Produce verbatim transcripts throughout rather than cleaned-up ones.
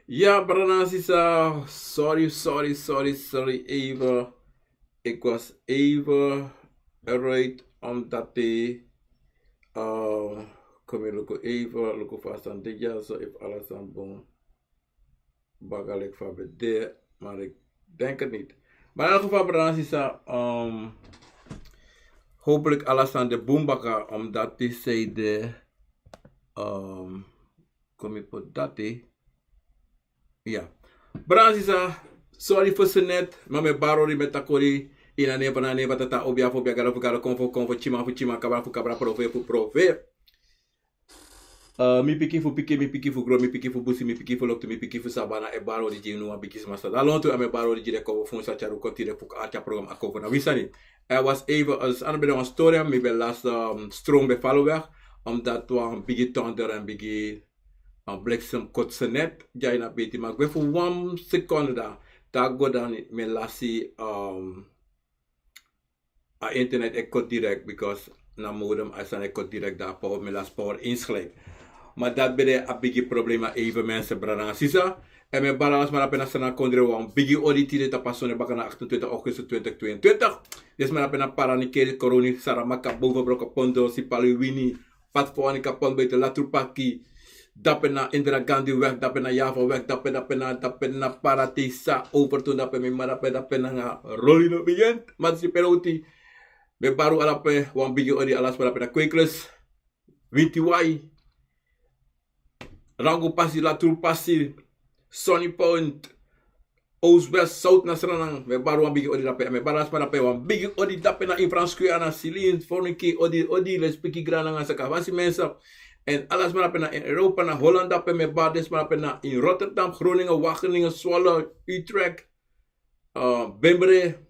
Ja, brada nanga sisa, sorry, sorry, sorry, sorry, even. Ik was even eruit omdat die, eh, kom hier, luku even, luku vast aan dit jaar, zo heeft alles aan boom. Bagalik van bede, maar ik denk het niet. Maar in elk geval, brada nanga sisa, ehm, hopelijk alles aan de boom baka, omdat die zei de, ehm, kom je pot dati. Ja. Brada nanga sisa, sorry fu senet, ma mi e bari odi, mi e taki odi ini a nen fu Nana, nen fu Tata, obia fu obia, gado fu gado, konfo fu konfo, tyiman fu tyiman, kabra fu kabra, profe fu profe. Eh, mi pikin fu pikin, mi pikin fu gron, mi pikin fu busi, mi pikin fu loktu, mi pikin fu sabana, e bari odi gi unu wan bigi sma san de lontu, a mi e bari odi gi den konfo fu un san tyari un kon tide fu kon arki a program A Konfo Na Wi Sani. Er was even, eh, a no ben de wan story, mi ben lasi, ehm, stroom ben val weg, omdat wan bigi thunder en bigi, eh, bliksem koti senet dya ini a beti, ma gwe fu wan seconde dan, te a go dan mi e lasi, ehm, a internet e koti direct, because na modem a sani e koti direct, dan a power, mi e lasi power insgelijk. Ma dati ben de a bigi problema even, mensen, brada nanga sisa. En mi e bari ala sma drape na Sranan kondre wan bigi odi tide tapu a sonde baka na achtentwintig augustus twintig tweeëntwintig. Den sma drape na Paranikeri, Koroni, Saramaka, Boven Brokopondo, Sipaliwini, Pad fu Wanikapon, buiten Latrupaki, drape na Indira Gandhi weg, drape na Java weg, drape, drape na, drape na Paradisa, Overtoom, drape mi mama drape, drape nanga Rolino Bigent, Matsi Peroti. Mi e bari un ala drape wan bigi odi, ala sma drape na Kweklus, Wintiwai, Rangu Pasi, Latrupasi, Sunny Point, Oost, West, South na Sranan, mi e bari wan bigi odi drape, mi e bari ala sma drape wan bigi odi drape na Infranskui, na Silin, Forniki, odi, odi, lespeki, Grananga, Sakafasi, mensen. En ala sma drape na in Europa, na Holland drape, mi e bari den sma drape na in Rotterdam, Groningen, Wageningen, Zwolle, Utrecht, eh, Bembre,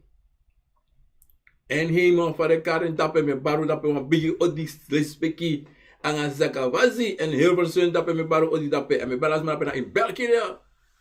en Hemel, Fadekarin drape, mi e bari drape wan bigi odi, lespeki, anga Sakafasi, en Hilversum drape, mi e bari odi drape, en mi e bari ala sma drape na in België,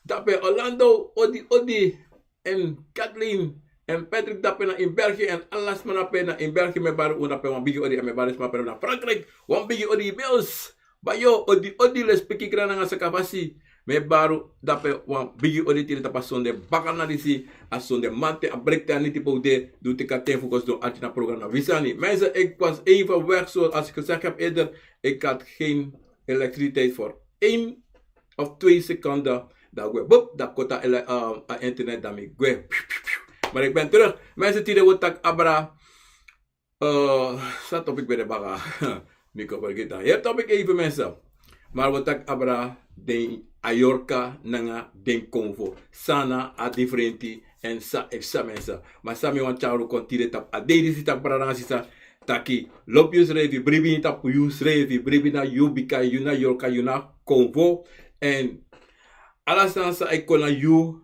drape Orlando, odi, odi, en Kathleen, en Patrick drape na in België, en ala sma drape na in België, mi e bari un drape wan bigi odi, en mi e bari sma drape na Frankrijk, wan bigi odi, Bels, Bayo, odi, odi, lespeki, Grananga, Sakafasi. Mi e bari drape wan bigi odi tide tapu a sonde baka na disi, a sonde mamanten, a break ten, a niti pe un de, di un teki a ten fu kon sidon arki na program Na Wi Sani. Mensen, ik was even weg, zoals ik gezegd heb eerder. Ik had geen elektriciteit voor één of twee seconden. Dan gwe, bup, dan koti a ele-, eh, a internet, dan mi gwe. Maar ik ben terug. Mensen, tide un o taki abra, eh, san topic ben de baka? Mi kon fergiti. Heri topic even, mensen. Maar un o taki abra den Ayorka nanga den Konfo. San na a difrenti, en san, efu san, mensen. Ma san mi wani tyari un kon tide tapu a dei disi taki, brada nanga sisa, taki, lobi yusrefi, bribi ini tapu yusrefi, bribi na yu, bika yu na Yorka, yu na Konfo. En ala sani san e kon na yu,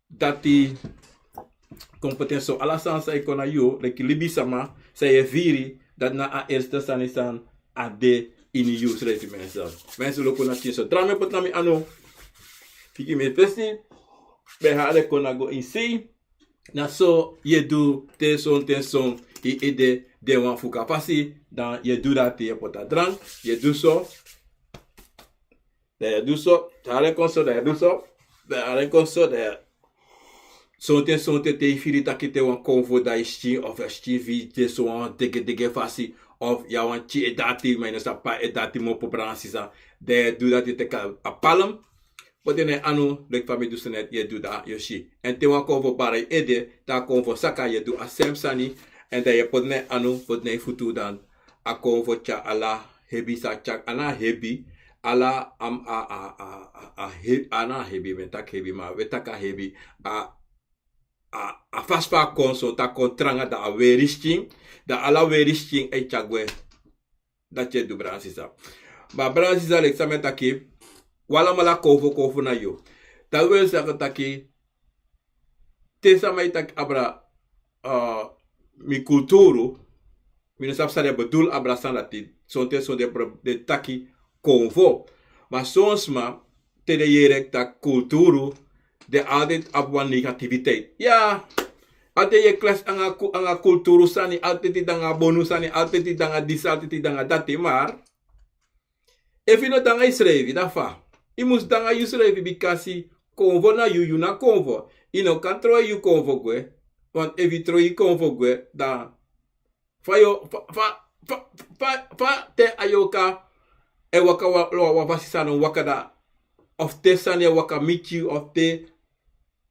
dati kon poti en so, ala sani san e kon na yu, leki libisama san yu e firi, dati na a eerste sani san a de ini yusrefi, mensen. Mensen, luku na tin so. Dra mi e poti na mi anu. Pikin mi fesi, ben hari kon na go ini sei. Na so yu e du te sonten son yu ede de wan fuka fasi, dan yu e du dati, yu e poti a drank, yu e du so. Dan yu e du so, te hari kon so, dan yu e du so. Dan hari kon so, dan yu e, sonten sonten te yu firi taki te wan Konfo dai skin, of a skin fu yu de so wan degedege fasi, of yu a wan tyi e dati, ma yu no sabi pe a e dati mopo, brada nanga sisa. Dan yu e du dati, yu teki a palm, poti en na yu anu, leki fa mi du so net, yu e du, dan yu o si. En te wan Konfo bari yu ede, te a Konfo saka, yu e du a sem sani, en dan yu e poti en na yu anu, poti en na yu futu, dan a Konfo tyari ala hebi san a tyari, a na hebi, ala, am, a, a, a, a, a he-, a na hebi, mi e taki hebi, ma wi e taki a hebi, a, a, a fasi fa a kon so, te a kon tranga, dan a weri skin, dan ala weri skin e tyari gwe. Dati yu e du, brada nanga sisa. Ma brada nanga sisa, leki san mi e taki, un alamala Konfo, Konfo na yu. Dati wani saka taki, te sama e taki abra, ah, mi kulturu, mi no sabi san den e bedoel abra san dati, sonten son den pro-, den taki Konfo. Ma son sma, te den yere taki kulturu, den altijd abi wan negativiteit. Ya, altijd yu e clash anga ku-, anga kulturu sani, altijd yu de anga bonu sani, altijd yu de anga disi, altijd yu de anga dati, maar efu yu no de anga yusrefi, dan fa? yu mus de nanga yusrefi bikasi konfo na yu, yu na konfo. Yu no kan trowe yu konfo gwe. Want efu yu trowe yu konfo gwe, dan fa yu o fa fa fa fa fa te a yorka e waka wan wan fasi san no waka, dan of te sani e waka miti yu of te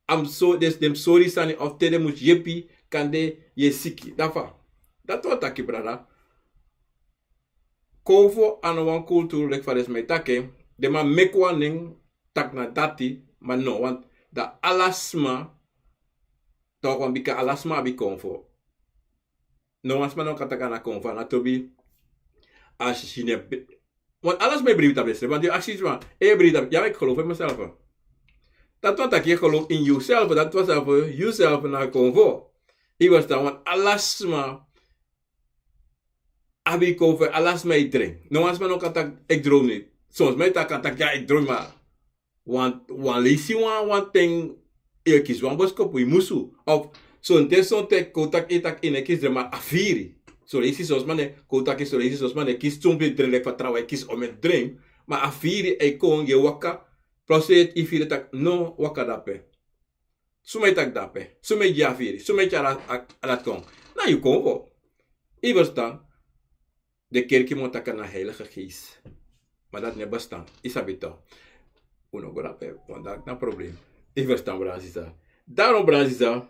a mus so den mus sori sani of te den mus yepi, kande yu e siki. Dan fa? Dati wan taki brada. Konfo a no wan kulturu leki fa den sma e taki en. Den man meki wan nen taki na dati. Ma no, want dan ala sma, tok' wan bika ala sma abi konfo. No wan sma no kan taki a na konfo, a na tobi. A sisi ne be- want ala sma e bribi tapu densrefi, want yu aksi sma e bribi tapu, ya meki geloof in meself. Dati wan taki yu e geloof in yuself, dati wan self yuself na konfo. Yu verstan, want ala sma abi konfo, ala sma e dren. No wan sma no kan taki ek droom niti. Son sma e taki kan taki ya ek droom, ma wan wan leisi wan wan ten yu e kisi wan boskopu yu musu. Of sonten sonten kon taki yu taki yu no e kisi dren ma a firi. Son leisi son sma ne kon taki son leisi son sma ne kisi tumpi dren leki fa trawan e kisi omen dren. Ma a firi e kon yu e waka. Plus yu firi taki no waka dape. Suma e taki dape? Suma e gi a firi? Suma e tyari a dati kon? Na yu konfo. Yu verstan? De kerki mus taki na heilige geest. Ma dati no e bestan. Yu sabi tok'. Un no go dape, want dati na problem. Yu verstan brada sisa? Daron brada sisa.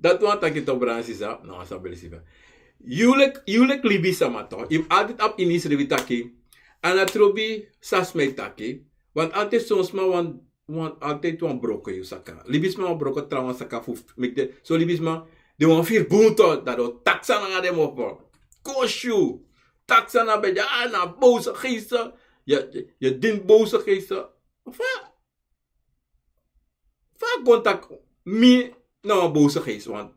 Dati wan taki tok' brada sisa, na wan san beli sifa. Yu leki libisama tok', yu mus altid abi ini yusrefi taki a na trobi san sma e taki. Want altid son sma wani wan altid wan broko yu saka. Libisma wan broko trawan saka fu meki den so libisma den wan firi bun tok', dan den o taki san nanga den mopo. Kosi yu. Taki san na bedi, a na bowse geeste. Yu e dini bowse geeste. Fa fa a kon taki mi na wan bowse geest? Want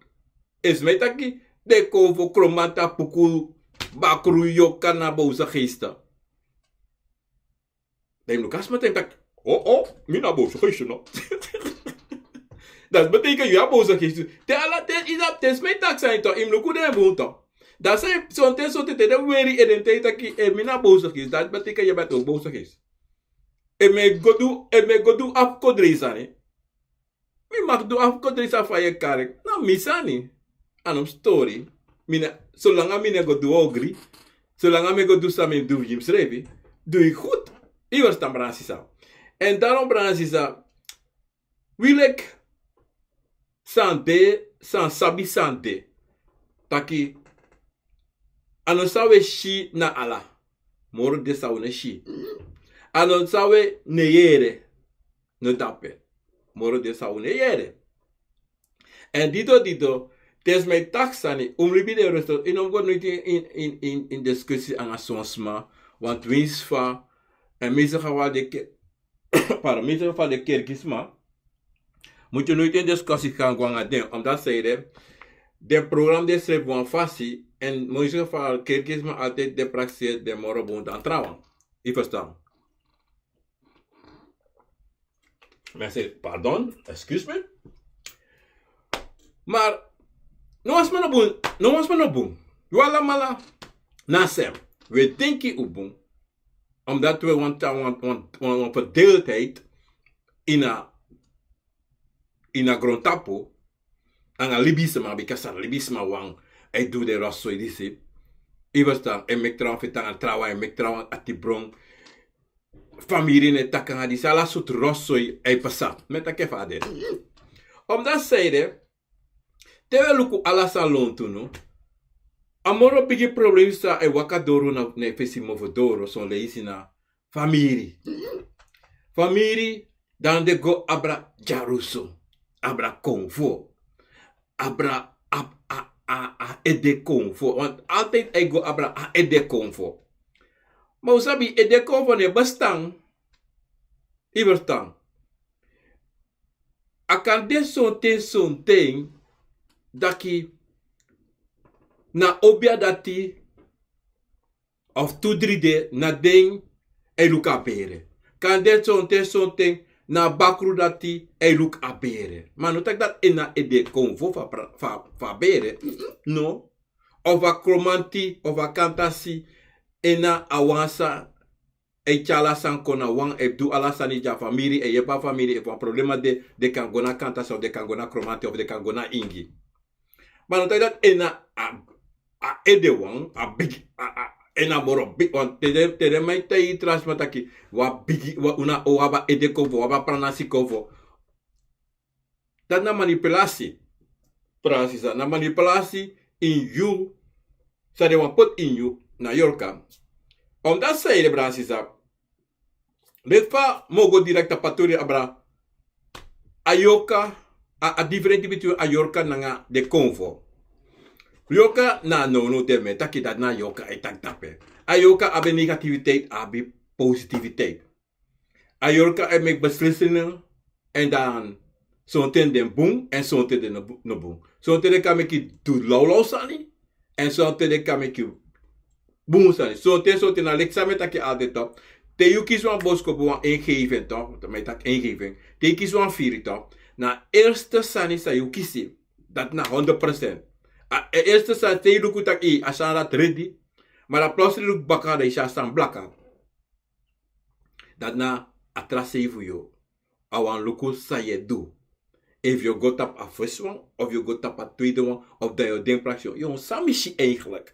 efu mi e taki den kon fu kromanti a puku bakru yorka na bowse geest. Dan yu mus luku a sma ten taki o o mi na bowse geest no. Dati beteken yu a bowse geest. Te ala ten yu sabi ten sma e taki sani tok', yu mus luku den bun tok'. Dan san yu sonten sonten te den weri ede en te yu taki efu mi na bowse geest, dati beteken yu abi a ten bowse geest. Efu mi e go du efu mi e go du afkodrei sani, mi maki du afkodrei sani fa yu e kari en na mi sani. A no mus tori. Solanga mi no e go du ogri, solanga mi e go du san mi mus du fu gi misrefi, du yu gudu. Yu verstan brada sisa? Èn daron brada sisa, wi leki san de, san sabi san de, taki a no san wi e si na ala. Moro de san un no e si. A no san wi no e yere. No dape. Moro de san un no e yere. Èn dido dido, te sma e taki sani un mus libi den resto, yu no mus go noiti ini diskusi nanga son sma. Want winsi fa èn mi saka wan de ke- pardon, mi saka wan de kerki sma. Mutu noiti ini diskusi kan go nanga den omdati san yu de. Den program de srefi wan fasi. Èn mi saka wan kerki sma altidi de prakseri den moro bun dan trawan. Yu ferstan? Mi e seri pardon, excuse me. Mar no wan sma no bun. No wan sma no bun. Yu alamala na sem. Wi e denki un bun. Omdati wi e wani tan wan wan wan wan ferdeeltheid ini a ini a grontapu. Nanga libisma bika san libisma wani e du den rosoi disi. Yu ferstan? E meki trawan feti nanga trawan e meki trawan ati bron. Famiri no e taki nanga disi ala sortu rosoi e pasa. Mi e taki en fa a de. Omdati san yu de, te wi e luku ala san lontu no, a moro bigi problemi san e waka doro na yu fesi mofo doro son leisi na famiri. Famiri dan den go abra dyarusu, abra konfo, abra a a a ede konfo want altidi a e go abra a ede konfo. Ma un sabi ede konfo no e bestan. Yu ferstan? A kan de sonten sonten daki na obia dati of tu dri de na den e luku a bere. Kan de sonten sonten na a bakru dati e luku a bere. Ma a no taki dati en na ede konfo fu a bere. No. Of a kromanti of a kantasi en na a wan san e tyari ala sani kon na wan, e du ala sani gi a famiri, e yepi a famiri, efu wan problema de, den kan go na kanta san, den kan go na kromanti of den kan go na ingi. Ma no taki dati en na a, a ede wan, a bigi, a, a, en na moro bigi wan, te den, te den man e taigi tra sma taki, wan bigi, wan, un na o abi a ede konfo, un abi a pranasi konfo. Dati na manipulasi. Brada sisa, na manipulasi ini yu, san den wani poti ini yu na yorka. Omdati san ede, brada sisa, leti fa mi o go direkti a patori abra, a yorka, a, a diferenti bitwin a yorka nanga den konfo. Yorka na a nownow de, mi e taki dati na yorka e taki dape. A yorka abi negativiteit, a abi positiviteit. A yorka e meki beslisingen, èn dan sonten den bun, èn sonten den no bu-, no bun. Sonten den kan meki du lawlaw sani, èn sonten den kan meki bun sani. Sonten, sonten na leki san mi e taki altijd toch. Te yu kisi wan boskopu, wan ingeving toch, mi e taki ingeving. Te yu kisi wan firi toch, na eerste sani san yu kisi, dati na honderd procent. A, a eerste sani, te yu luku taki a sani dati redi, ma dan plotseling luku baka, dan yu si a sani blaka. Dati na a tra sei fu yu. A wani luku san yu e du. Efu yu o go tapu a fesi wan, of yu o go tapu a tweede wan, of dan yu o denki praksyon. Yu, san mi si eigenlijk?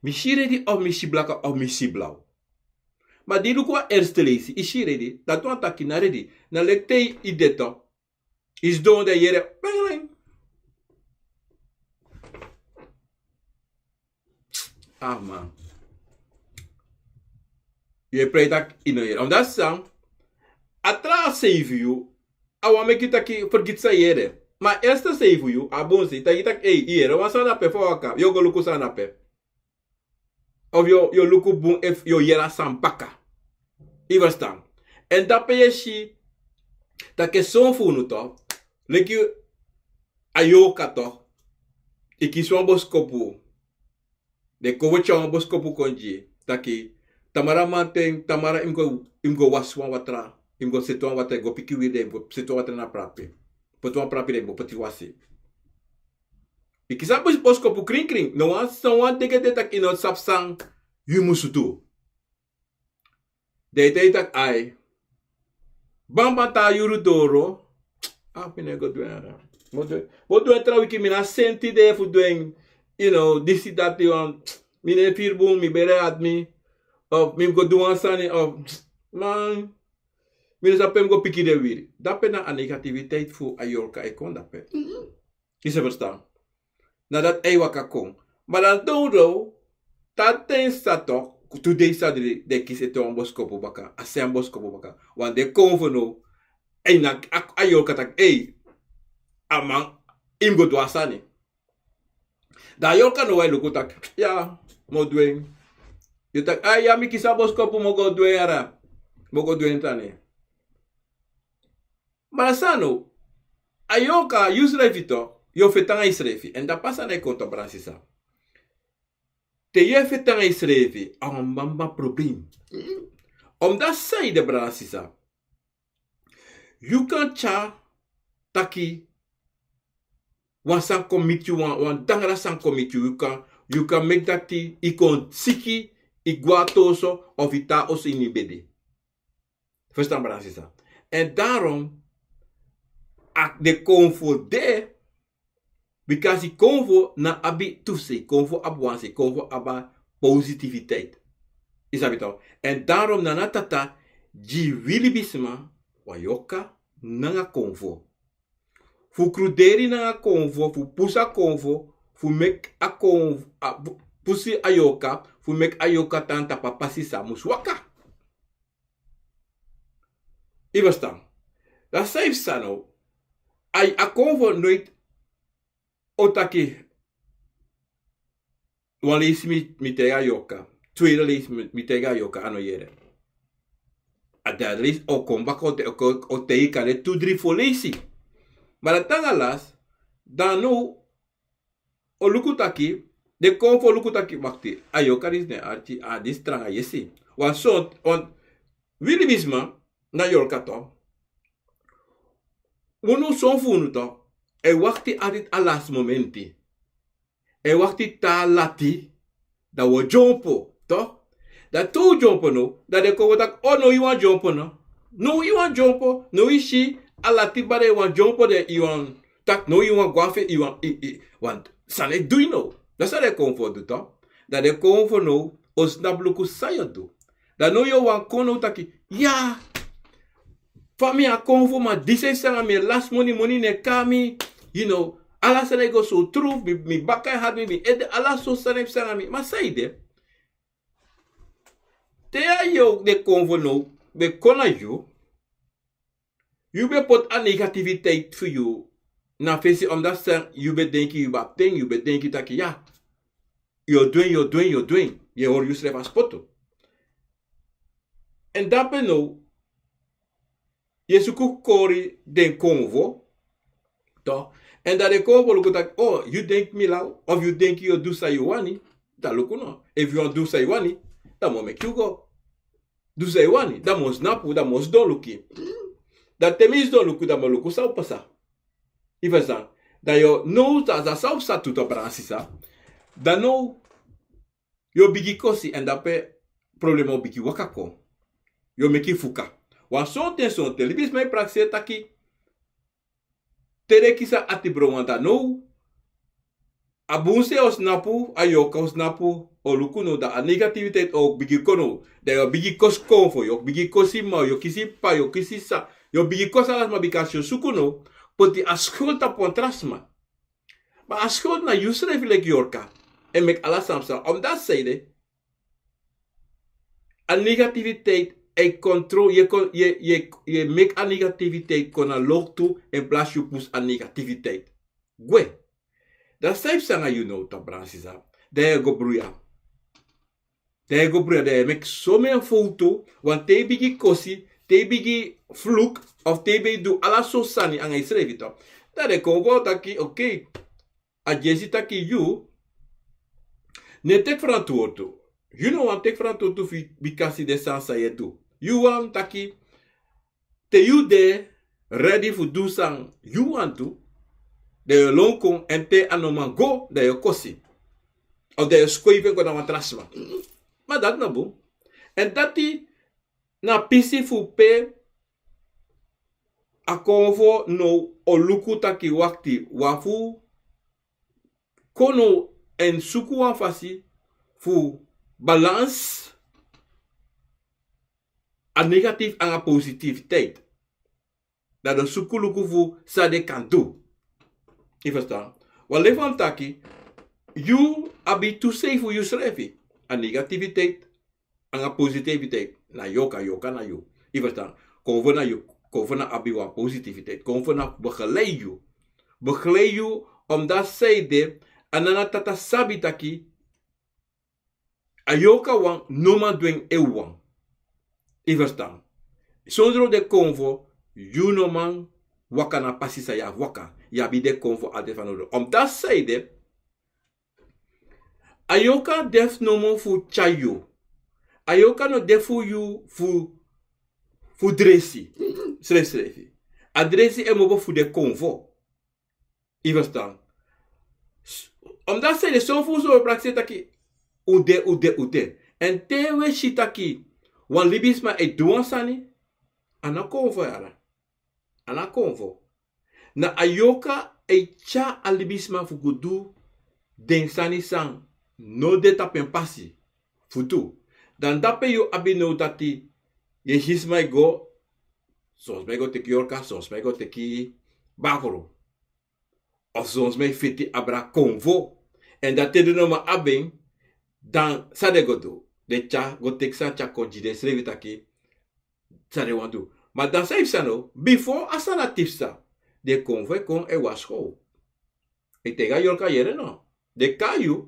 Mi si redi of mi si blaka of mi si blaw? Ma di yu luku a eerste leisi, yu si redi, dati wani taki na redi. Na leki te yu de toch. Yu sidon dan yu yere, pengring. Ah man. Yu e prei taki yu no yere. Omdati san, a tra sei fu yu, a wani meki yu taki fergiti san yu yere. Ma a eerste sei fu yu, a bun sei, taki taki, ei, yu yere wan sani dape, fa waka, yu o go luku san dape. Of yu o, yu o luku bun efu yu o yere a sani baka. Yu ferstan? Èn dape yu e si taki son fu unu toch, leki a yorka toch, yu kisi wan boskopu. Den kon fu tyari wan boskopu kon gi yu taki, tamara mamanten, tamara yu mus go, yu mus go wasi wan watra, yu mus go seti wan watra, yu go piki wiri, dan yu mus go seti wan watra na prapi. Poti wan prapi, dan yu mus go poti wasi. Yu kisi a bos-, boskopu krinkrin. No wan, no wan dede de taki yu no sabi san yu musu du. Den e taki ai, bamban, te a yuru doro, a, mi no e go du en, ara. Mi o du en, mi o du en tra wiki, mi no abi senti de fu du en. You know, disi dati wan, mi no e firi bun, mi bere hati mi, of mi mus go du wan sani, of, man, mi no sabi pe mi go piki den wiri. Dape na a negativiteit fu a yorka e kon dape. Yu sa ferstan? Na dati a e waka kon. Ma dan downdrow, te a ten sa toch, tu dei sa dri, den kisi ete wan boskopu baka, a seni boskopu baka. Wan de kon fu now, èn na a, a yorka taki, ei, a man, yu mus go du a sani. Dan a yorka now e luku taki, ya, mi o du en. Yu taki, a ya, mi kisi a boskopu, mi o go du en, ara. Mi o go du en tani. Ma san now, a yorka, yusrefi toch, yu o feti nanga yusrefi. Èn dati pasa na yu kon toch, brada sisa. Te yu e feti nanga yusrefi, a wan bamba problem. Omdati san ede, brada sisa, yu kan tyari taki wan sani kon miti yu, wan, wan dangara sani kon miti yu, yu kan, yu kan meki taki yu kon siki, yu gwe na wan oso, of yu tan na oso ini yu bedi. Ferstan, brada sisa? Èn daarom, a, den konfo de, bikasi konfo no abi tu sei, konfo abi wan sei, konfo abi a positiviteit. Yu sabi toch? Èn daarom na a tata gi wi libisma wan yorka nanga konfo. Fu kruderi nanga konfo, fu pusu a konfo, fu meki a konfo, a, fu, pusu a yorka, fu meki a yorka tan tapu a pasi san a musu waka. Yu ferstan? Dan san yu fu san now, a, a konfo noiti o taki, wan leisi mi, mi taigi a yorka. Tweede leisi mi, mi taigi a yorka, a no yere. A derde leisi o kon baka, o te-, o kon, o taigi kande tu dri fo leisi. Ma dan te nanga lasi, dan now o luku taki, den konfo luku taki, wakti, a yorka disi na en arki, a disi tranga yesi. Wan son, wan, wi libisma na yorka toch. Unu, son fu unu toch, e wakti altijd a lasi momenti. E wakti te a lati, dan wi o dyompo, toch? Dan te un dyompo now, dan den kon go taki, o, now yu wani dyompo no. Now yu wani dyompo, now yu si a lati bari, yu wani dyompo, den yu wani taki, now yu wani go na fesi, yu wani, i, i, wani sani e du yu now. Dan san den konfo du tu? Dan den konfo now o snapu luku san yu o du. Dan now yu o wani kon now taki, ya, fa mi a konfo, ma disi e psa nanga mi, e lasi moni, moni no e kon na mi, you know, ala sani e go so tru, mi, mi baka e hati mi, mi ede, ala so sani e psa nanga mi. Ma san ede? Te a yu, den konfo now ben kon na yu, yu ben poti a negativiteit fu yu na fesi, omdat san yu ben denki yu ben abi ten, yu ben denki taki ya, yu o du en, yu o du en, yu o du en, yu e hori yusrefi a spotu. Èn dape now yu e suku kori den konfo. Toch. Èn dan den konfo luku taki, o, yu denki mi law, of yu denki yu o du san yu wani, dan luku no. Efu yu wani du san yu wani, dan mi o meki yu go. Du san yu wani, dan mi o snapu, dan mi o sidon luku. Dan te mi sidon luku, dan mi o luku san o pasa. Yu ferstan? Dan yu o now, san, san, san o pasa tu, tapu a sisa. Dan now yu o bigin kosi, èn dape problema o bigin waka kon. Yu o meki fuka. Wan sonten, sonten libisma e prakseri taki, te den kisi a ati bron wan, dan now a bun sei o snapu, a yorka o snapu, o luku now, dan a negativiteit o bigin kon now. Dan yu o bigin kosi konfo, yu o bigin kosi ma, yu o kisi p'pa, yu o kisi sisa, yu o bigin kosi ala sma, bika yu o suku now poti a skuld tapu wan tra sma. Ma a skuld na yusrefi leki yorka e meki ala sani psa. Omdat san ede? A negativiteit e kontrol, yu e kon, yu e, yu e, yu e meki a negativiteit kon na loktu, in plaats yu pusu a negativiteit gwe. Dan san e psa nanga yu now, tapu a sisa? Dan yu e go bruya. Dan yu e go bruya, dan yu e meki somen fowtu, want te yu bigin kosi, te yu bigin fluku, of te yu bigin du ala sortu sani nanga yusrefi, toch. Dan den konfo taki, oké, a dyesi taki yu no e teki ferantwortu. Yu no wani teki ferantwortu fu yu, bikasi den sani san yu e du. Yu wani taki te yu de ready fu du san yu wani du, dan yu o lon kon, èn te a no man go, dan yu o kosi. Of dan yu o skoifi en go na wan tra sma. Ma dati no bun. Èn dati na pisi fu pe a konfo now o luku taki, wakti, wi abi fu kon now èn suku wan fasi fu balans a negatif nanga positiviteit. Dan den o suku luku fu san den kan du. Yu ferstan? Wan lefi wan taki, yu abi tu sei fu yusrefi. A negativiteit nanga positiviteit na yorka, yorka na yu. Yu ferstan? Konfo na yu, konfo na abi wan positiviteit. Konfo na begeleid yu. Begeleid yu, omdat san ede, a nana tata sabi taki a yorka wan no man du en efu wan. Yu ferstan? Sondro den konfo, yu no man waka na pasi san yu abi fu waka. Yu abi den konfo altijd fanowdu. Omdat san ede, a yorka de fu nomo fu tyari yu. A yorka no de fu yu fu, fu dresi srefsrefi. A dresi e mobo fu den konfo. Yu ferstan? S-, omdat san ede, son fu un so prakseri taki un de, un de, un de. Èn te un e si taki wan libisma e du wan sani, a no konfo yara. A no konfo. Na a yorka e tyari a libisma fu go du den sani san no de tapu en pasi fu du. Dan dape yu abi now dati, yu e si sma e go, son sma e go teki yorka, son sma e go teki bakru. Of son sma e feti abra konfo. Èn dan te den no man abi en, dan san den go du? Den tyari go teki san tyari kon gi densrefi taki san den wani du. Ma dan san yu psa now, bifo a sani dati psa, den konfo e kon e warskow. E taigi a yorka, yere no. Den e kai yu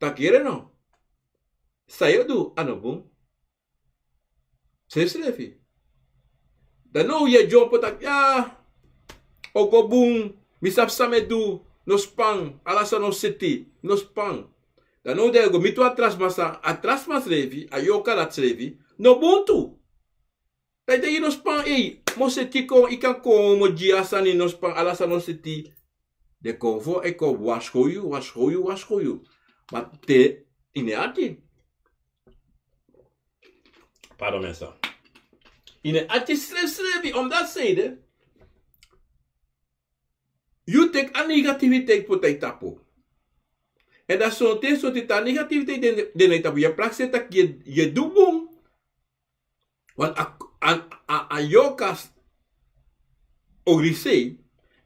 taki yere no. San yu o du a no bun. Srefsrefi. Dan now yu e dyompo taki, ya, o go bun, mi sabi san mi e du, no span, ala sani o seti, no span. Dan now dan yu e go miti wan tra sma san, a tra sma srefi, a yorka dati srefi no bun tu. Dan yu taigi no span, ei, mi o seti kon, yu kan kon, mi o gi yu a sani, no span, ala sani o seti. Den konfo e kon warskow yu, warskow yu, warskow yu. Ma te ini en ati. Pardon mensen. Ini a arti srefsrefi, omdat zij de, yu teki a negativiteit poti a yu tapu. Èn dan sonten sonten te a negativiteit de na yu tapu, yu e prakseri tak' yu e du bun. Want a, a, a, a yorkas ogri sei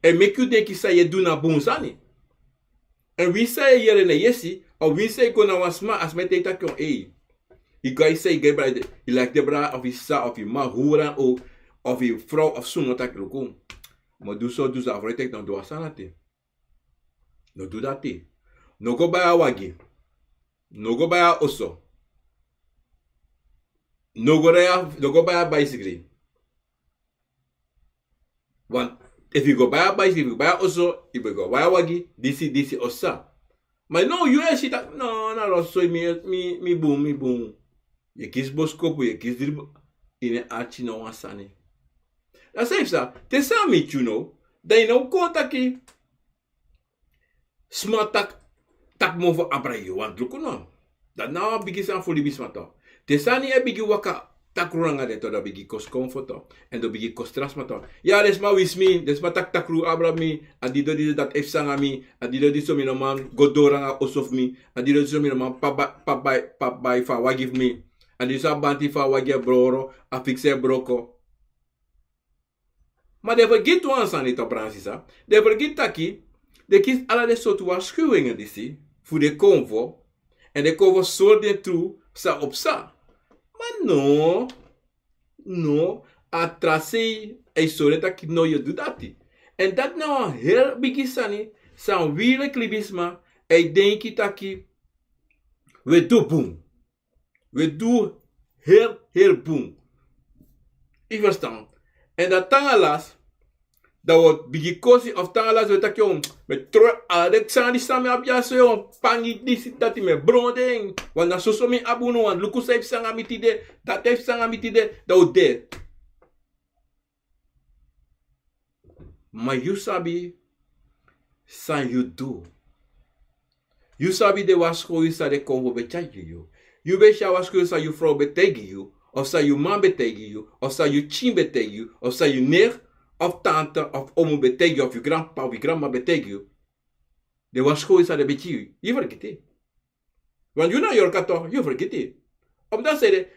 e meki yu denki san yu e du na bun sani. Èn winsi san yu e yere na yesi, of winsi san yu go na wan sma, a sma e taigi taki on ei, yu go a yu sei, yu go e brada, yu laiki den brada of yu sisa of yu man huru en o, of yu frow of suma taki luku, mi o du so, du so. A frow e taigi no du a sani dati. No du dati. No go bai a wagi. No go bai a oso. No go bai a, no go bai a baisigri. Want efu yu go bai a baisigri, efu yu go bai a oso, efu yu go bai a wagi, disi, disi o sa. Ma now yu e si taki no, na loso, mi, mi, mi bun, mi bun. Yu e kisi boskopu, yu e kisi dri bo-, ini en arti no wan sani. Dan san yu psa, te san a miti yu now, dan yu no kon taki sma taki, taki mofo abra yu, want luku no. Dati na wan bigi sani fu libisma tu. Te sani e bigin waka takru nanga den tu, dan bigin kon skonfo tu. Èn den bigin kon tra sma tu. Ya, den sma wisi mi, den sma taki takru abra mi, a didon disi dati e psa nanga mi, a didon disi so mi no man go doro nanga oso fu mi, a didon disi so mi no man papa, papa, papa bai fu a wagi fu mi, a didon disi a banti fu a wagi e broko, a fiksi e broko. Ma den fergiti wan sani tu, brada sisa. Den fergiti taki den kisi ala den sortu warskuwingi disi fu den konfo, èn den konfo sori den tru san o psa. Ma no, no, a tra sei e sori den taki no, yu e du dati. Èn dati na wan heri bigi sani san wi leki libisma e denki taki wi e du bun. Wi e du heri, heri bun. Yu ferstan? Èn dan te nanga lasi, dan wi o bigin kosi, of te nanga lasi wi e taki, o, mi e tron ala den sani san mi abi dyaso, o, pangi disi dati, mi e bron den. Want na soso mi abi unu, want luku san e psa nanga mi tide, dati e psa nanga mi tide, dan wi de. Ma yu sabi san yu du. Yu sabi den warskuwingi san den konfo ben tyari gi yu. Yu ben si a warskuwingi san yu frow ben taigi yu, of san yu man ben taigi yu, of san yu pikin ben taigi yu, of san yu neef, of tante, of omu ben taigi yu, of yu granpapa, of yu granmama ben taigi yu. Den warskuwingi san den ben gi yu, yu fergiti. Want yu na yorka tu, yu fergiti. Omdat san ede,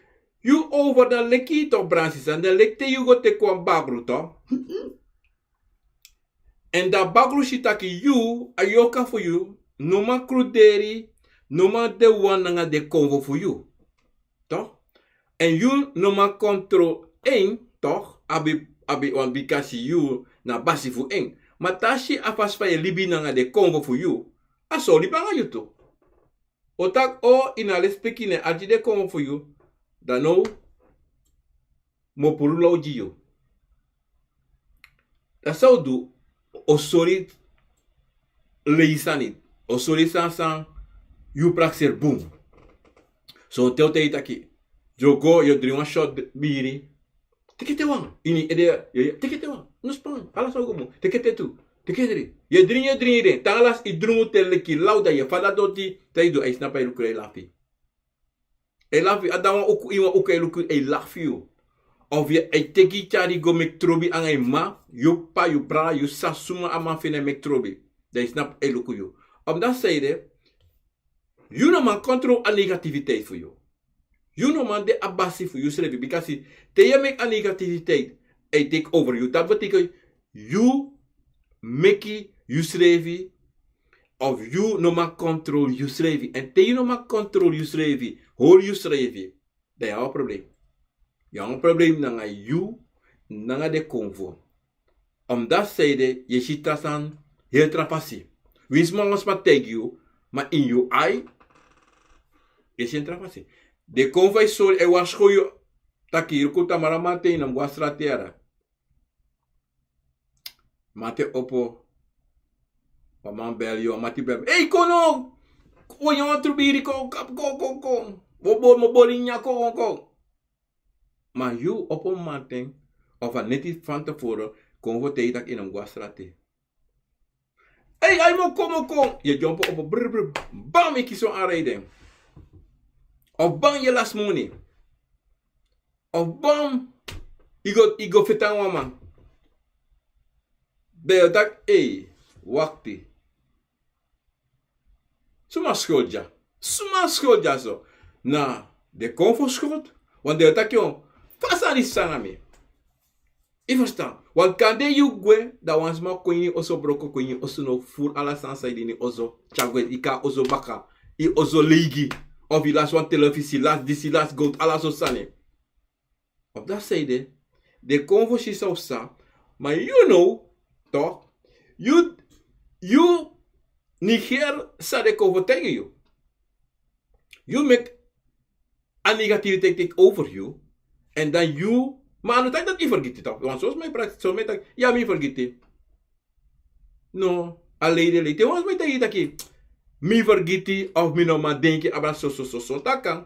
yu over dan leki tu, brada sisa, dan leki te yu go teki wan bakru tu. Èn dan bakru si taki yu, a yorka fu yu, no man kruderi, no man de wan nanga den konfo fu yu. Toch? Èn yu no man kontrol en, toch? Abi, abi wan bikasi yu na basi fu en. Ma te a si a fasi fa yu e libi nanga den konfo fu yu, a so libi nanga yu tu. O taki o, yu no e lespeki, yu no e arki den konfo fu yu, dan now mi o puru law gi yu. Dan san o du, o sori lei sani, o sori sani san yu prakseri bun. Sonten o taigi yu taki, yu o go, yu o dringi wan shot biri. Teki ete wan. Ini ede, yu, yu, teki ete wan. No span, ala san o go bun. Teki ete tu. Teki ete dri. Yu e dringi, yu e dringi den. Te nanga lasi yu drungu te leki law, dan yu e fadon doti, te yu du, a e snapu, a e luku yu, a e lafu. A e lafu yu, a de na wan uku, ini wan uku, a e luku yu, a e lafu yu. Of yu e teki tyari go meki trobi nanga yu mama, yu p'pa, yu brada, yu sisa, suma a man feni, a e meki trobi. Dan yu snapu, a e luku yu. Omdat san ede, yu no man kontrol a negativiteit fu yu. Yu no man de a basi fu yusrefi, bikasi te yu e meki a negativiteit, a e take over yu. Dati betekent yu meki yusrefi, of yu no man kontrol yusrefi. Èn te yu no man kontrol yusrefi, hori yusrefi, dan yu abi wan problem. Yu abi wan problem nanga yu, nanga den konfo. Omdat san ede, yu e si tra sani heri tra fasi. Winsi wan sma taigi yu, ma ini yu ai, yu e si en tra fasi. Den konfo e sori, e warskow yu taki, yu luku, tamara mamanten yu no mus go na strati yara. Mamanten opo, wan man bel yu, wan mati bel. Ei, kon no! Kon, yu wani trobi, kon, kon, kon, kon. Bo, bo, mi o bori nyan, kon, kon, kon. Ma yu opo mamanten, of a neti van tevoren, konfo taigi yu taki yu no mus go na strati. Ei, ai, mi o kon, mi o kon. Yu e dyompo opo, brr, brr, bam, yu kisi wan aanrijding. Of bam, yu e lasi moni. Of bom, yu go, yu go feti nanga wan man. Dan yu o taki, ei, wakti. Suma skuld dya? Suma skuld dya so? Na den konfo skuld. Want den o taki, o, fa a sani psa nanga mi. Yu ferstan? Want kande yu gwe, dan wan sma kon ini oso broko, kon ini oso, no furu ala sani san yu de ini oso, tyari gwe, yu kon na oso baka, yu oso leigi. Of yu lasi wan telefisi, lasi disi, lasi gowtu, ala so sani. Op dati san ede, den konfo si san o psa, ma yu now, toch, yu, yu negeer san den konfo taigi yu. Yu meki a negativiteit take over yu. En dan yu, ma a no taki dati yu fergiti, toch. Want son sma e prakseri, son sma e taki, ya, mi fergiti. No, a lei de lei. Te wan sma e taigi yu taki, mi fergiti, of mi no man denki abra so, so, so, so, dati kan.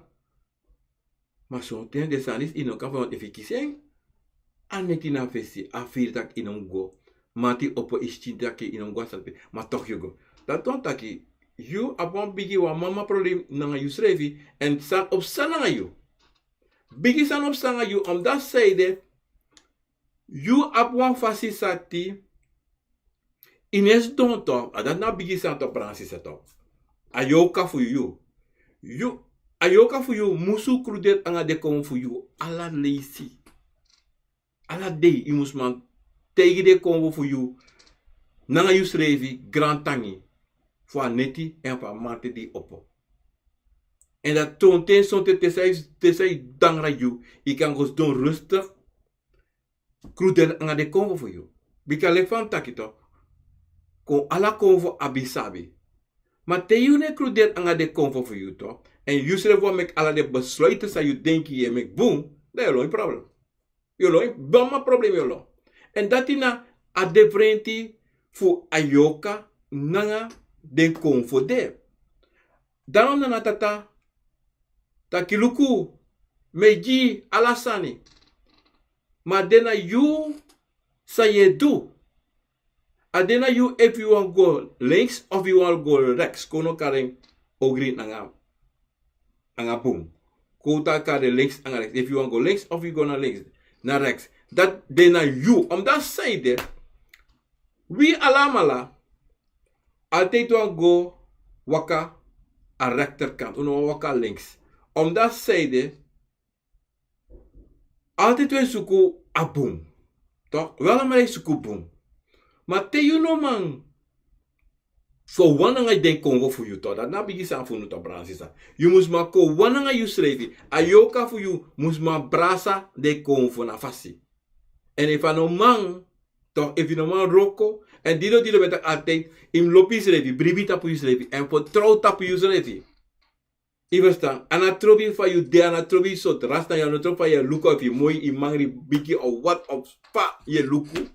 Ma sonten den sani disi yu no kan, fa yu wani, efu yu kisi en, a neti na fesi, a firi taki yu no mus go. Mati opo, yu skin taki yu no mus go a sani pe, ma toch yu go. Dati wani taki, yu abi wan bigi wan mama problem nanga yusrefi, en sani o psa nanga yu. Bigi sani o psa nanga yu, omdat san ede, yu abi wan fasi sati, yu no e sidon, toch, a dati na bigi sani, toch, brada sisa, toch. A yorka fu yu, yu, a yorka fu yu musu kruderi anga den konfo fu yu ala leisi. Ala dei yu mus man taigi den konfo fu yu nanga yusrefi grantangi fu a neti en fu a mati di opo. En dati sonten, sonten te san yu, te san yu dangra yu, yu kan go sidon rustig kruderi anga den konfo fu yu. Bika leki fa mi taki, toch, kon ala konfo abi sabi. Ma te yu no e kruderi anga den konfo fu yu, toch, en yusrefi wani meki ala den besluiten san yu denki yu e meki bun, dan yu o lon yu problem. Yu o lon yu mama problem, yu o lon. En dati na a diferenti fu a yorka nanga den konfo de. Daarom na a tata taki luku, mi e gi yu ala sani. Ma a de na yu san yu e du. A de na yu efu yu wani go links of yu wani go rechts. Kon no kari en ogri nanga, nanga bun. Kon taki kari links nanga rechts. Efu yu wani go links of yu go na links, na rechts. Dati de na yu. Omdat san ede, wi alamala altijd wani go waka a rechterkant, un no wani waka links. Omdat san ede, altijd wi e suku a bun. Toch, wi alamala e suku bun. Ma te yu no man kon wan nanga den konfo fu yu, toch, dati na bigi sani fu unu, toch, brada sisa. Yu mus man kon wan nanga yusrefi. A yorka fu yu mus man brasa den konfo na fasi. En efu a no man, toch, efu yu no man wroko, en didon, didon mi e taki altijd, yu mus lobi yusrefi, bribi tapu yusrefi, en fertrow tapu yusrefi. Yu ferstan? A no trobi fa yu de, a no trobi sortu ras na yu, a no trobi fa yu e luku, efu yu moi, yu mangri, bigi, of wat, of fa yu e luku,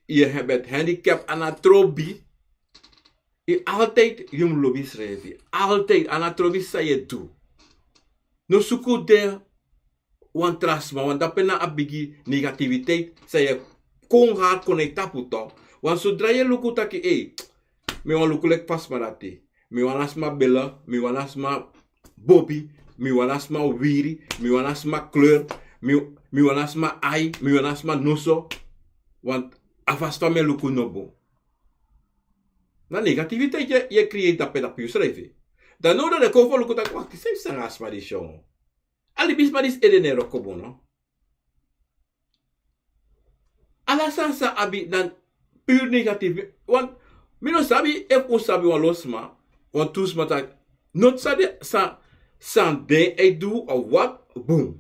yu e bent handicap, a no trobi. Yu altijd, yu mus lobi yusrefi. Altijd, a no trobi san yu e du. No suku de wan tra sma, want dape na a bigi negativiteit san yu e kon hard kon na yu tapu, toch. Want sodra yu e luku taki, ei, mi wani luku leki fa sma dati. Mi wani a sma bele, mi wani a sma bobi, mi wani a sma wiri, mi wani a sma kleur, mi, mi wani a sma ai, mi wani a sma noso. Want a fasi fa mi e luku no bun. Na negativiteit yu e, yu e create dape tapu yusrefi. Dan now dati den konfo luku taki, wakti, san yu psa nanga a sma disi, yongu. A libisma disi ede no e wroko bun, no? Ala sani san abi na pure negatief. Want mi no sabi efu un sabi wan lo sma, wan tu sma taki, no, san den, san, san den e du of wat, bun.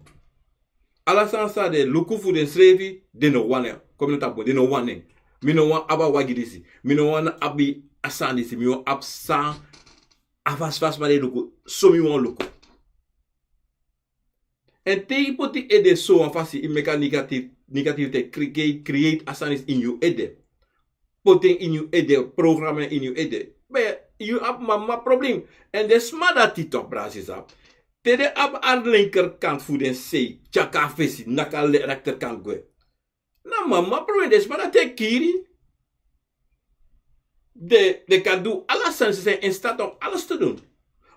Ala sani san den luku fu densrefi, den no wani en. Kon mi no taki bun, den no wani en. Mi no wani abi a wagi disi. Mi no wani abi a sani disi. Mi wani abi san, a fasi fa sma de e luku, so mi wani luku. En te yu poti ede so wan fasi, yu meki a negatif, negativiteit create, create a sani disi ini yu ede. Poti en ini yu ede, programa en ini yu ede. Ben, yu abi mama problem. En den sma dati, toch, brada sisa, te den abi a linkerkant fu den sei, tyari kon na fesi, naki a le-, rechterkant gwe. Na mama problem, den sma dati e kiri. Den, den kan du ala sani, ze zijn in staat om alles te doen.